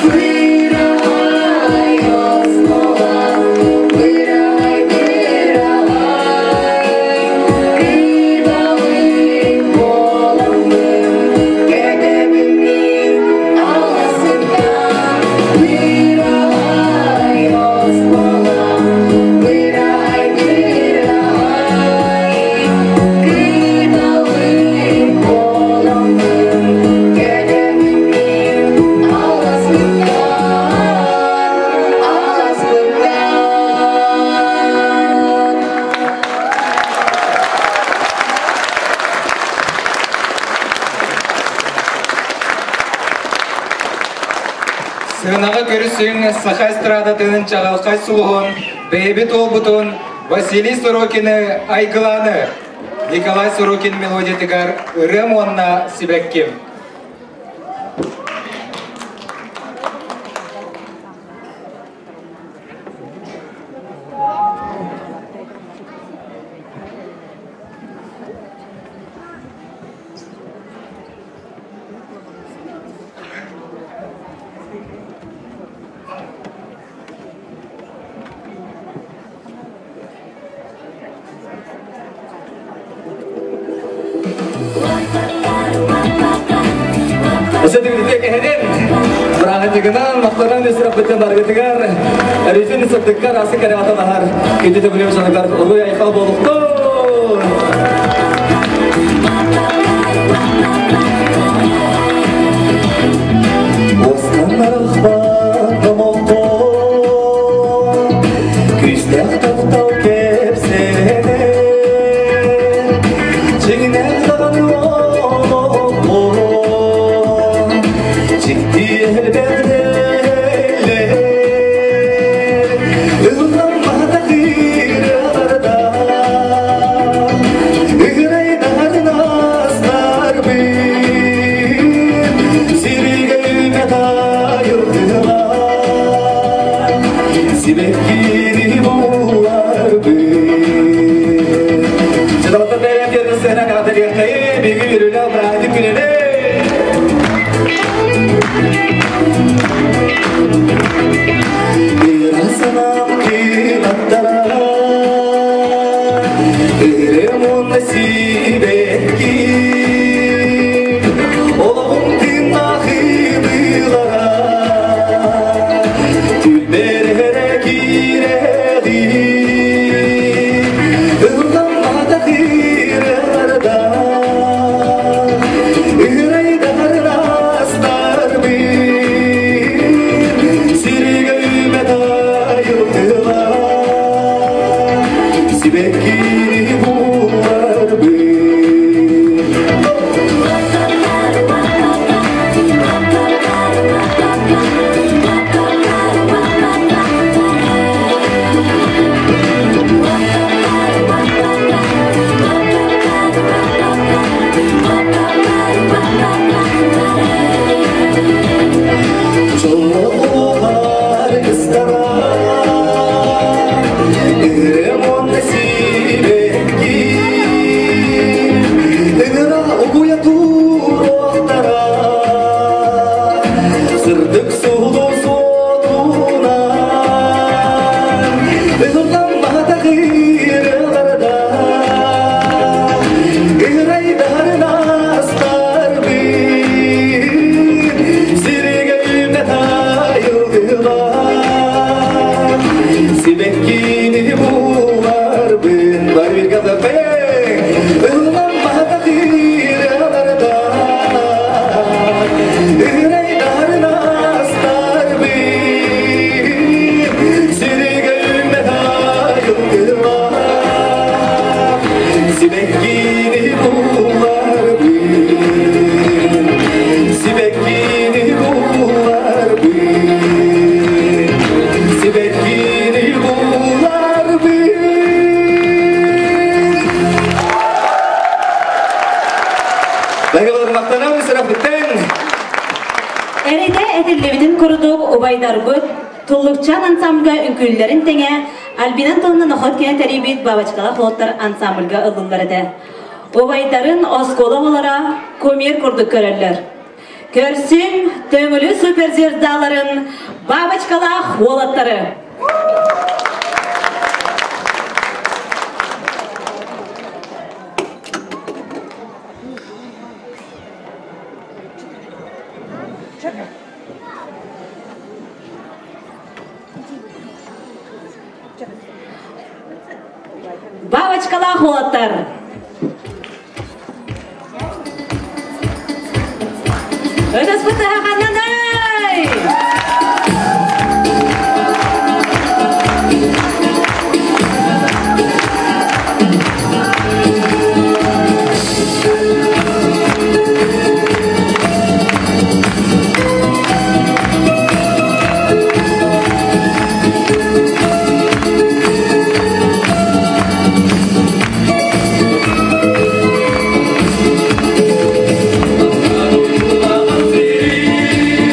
Быраһаай, оскуолам, быраһаай, быраһаай. Кыыдаҕыт буоламмын, кэтэбин мин аласпыттан. Быраһаай, оскуолам, быраһаай, быраһаай. Кыыдаҕыт буоламмын, кэтэбин мин аласпыттан, аласпыттан. Сыанаҕа көрүсүҥ саха эстрадатын чаҕылхай сулуһун, бэйэбит уолбутун Василий Сорокины айгылааны Николай Сорокин мелодиятыгар ырыам уонна сибэкким. Өсөтүгүтүк эһэнин бырааһынньыгынан махтанан өсүраппытын баргытыгар өрүтүн сырдыккар асы кэрэҕэтэн аһар күндү төбүлүм саныгар уруй айхал буолуктун. Останнарахпат номолго, Күүстээх таптал кэпсээнэ, Чиҥнээх даҕаны олоххо, Дьикти элбэх дэллэр. Ылламматах ырыаларда, Ыгырайдаһарын астарбын, Сиригэ үүммэт айылгыла, Сибэккини булларбын. Чыдалта бэйэм диэн сыана каҕатарыахтайы биги үрүлэ бырааһынньык күнүнэ. Сулус уотунан Ыһыллан баһатах ырыаларда Ырайдарын астарбын Сиригэ үүммэт айылгылар Сибэккини буларбын Бар бирге Ыһыллан баһатах ырыаларда Ырайдарын астарбын Сиригэ үүммэт айылгылар Сибэккини буларбын Сибэккини буларбын Сибэккини буларбын Бәге мақтанам сырапыттан. Эрите этиллибитин курдук убайдарбыт Туллукчаан ансамбльга үҥкүүллэрин тэҥэ Альбина Антоновна Находкина тэрийбит Бабочкалаах уолаттар ансамбльга ыллыллар этэ. Убайдарын оскуола оҕолоро кумир курдук көрөллөр. Көрсүҥ Төҥүлү суперзвездаларын Бабочкалаах уолаттары! Бабочкалаах уолаттар! Ытыспытыһа Thank you.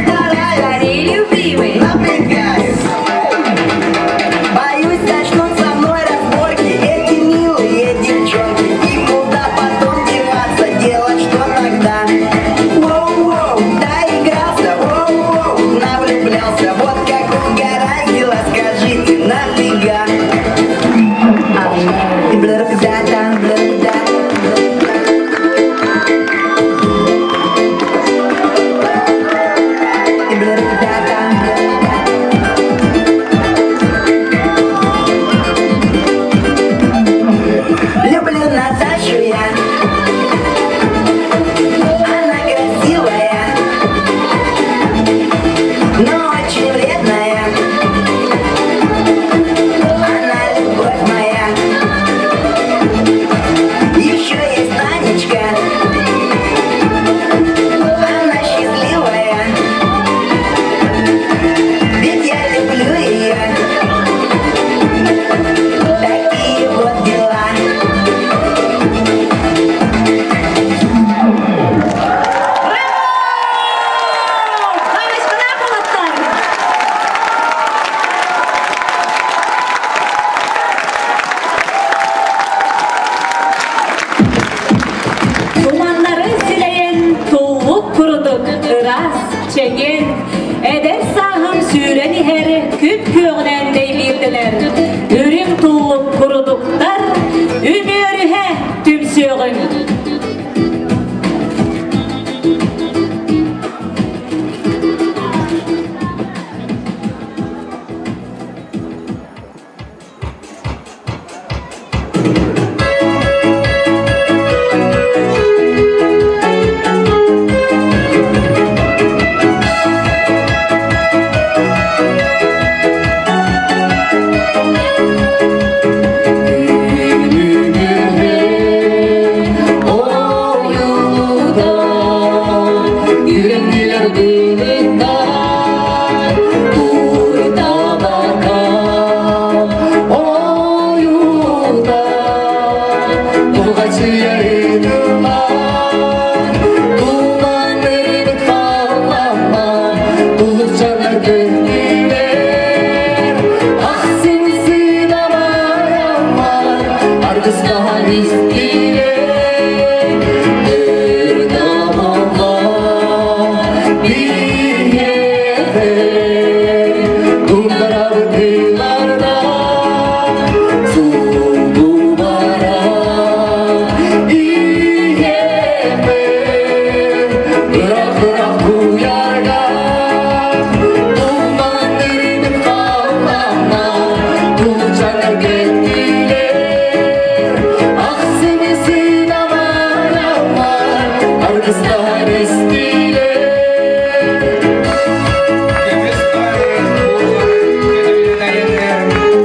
Стараюсь, любимый, напрягаюсь. Боюсь, начнут со мной разборки эти милые девчонки. И куда потом деваться, делать что тогда? Воу-воу, доигрался, воу-воу, навлюблялся. Вот как угораздило, скажите, нафига? Бла-да-да, бла-да. Люблю Наташу я. Она красивая, но очень вредная. Она любовь моя. Еще есть Танечка. Она счастливая. Ведь я люблю ее. Такие вот дела. Туманнары силэйэн, туллук курдук, ыраас, чэгиэн, эдэр сааһым сүүрэн иһэр, күп-күөҕүнэн дэйбиирдэнэр. Үрүҥ туллук курдуктар, үмүөрүһэ түмсүөҕүҥ.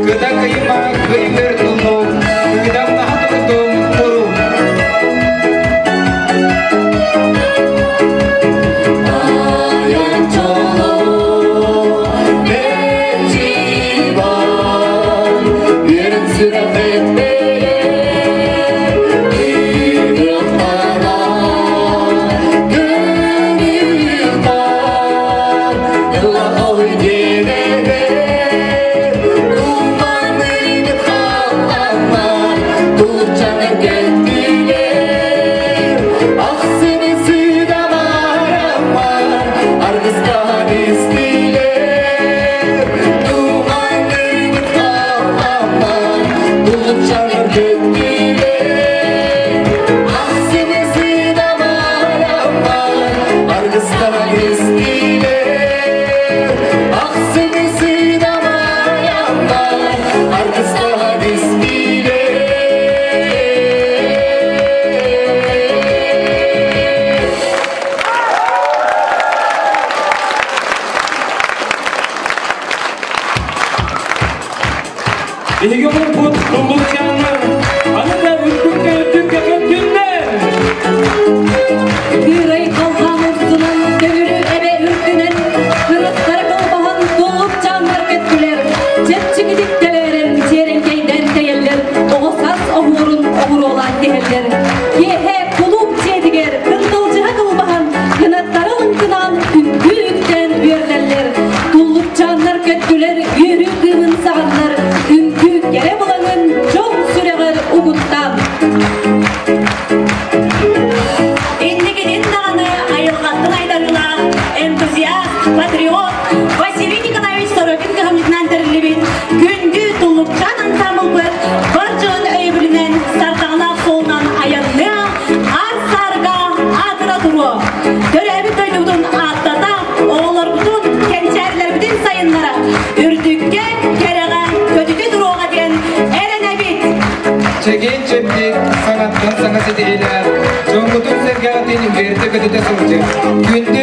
Кыта кыйма кыймыр туллук, кыдамнаха турдум куру. Биһиги омукпут туллукчааннар аны да үрдүккэ үрдүккэ көттүннэр! Кыырай халҕан урсунан, төҥүрү эбэ үрдүнэн, кыраттар кылбаһан туллукчааннар көттүлэр. Чэпчэкитик тэлээрэн, чиэрэҥкэйдээн тэйэллэр, оҕо саас оһуорун оҕуруолаан тиһэллэр. Киэһэ кулууп дьиэтигэр кынталдьыһа кылбаһан, кынаттары лыҥкынаан үҥкүү үктээн кэнчээрилэрбитин сайыннара, үрдүккэ, кэрэҕэ көтүтэ туруоҕа диэн эрэнэбит! Чэгиэн-чэбдик, саҥаттан саҥа ситиһиилээх, дьоҥҥутун-сэргэҕитин үөрдэ-көтүтэ сылдьыҥ. Күндү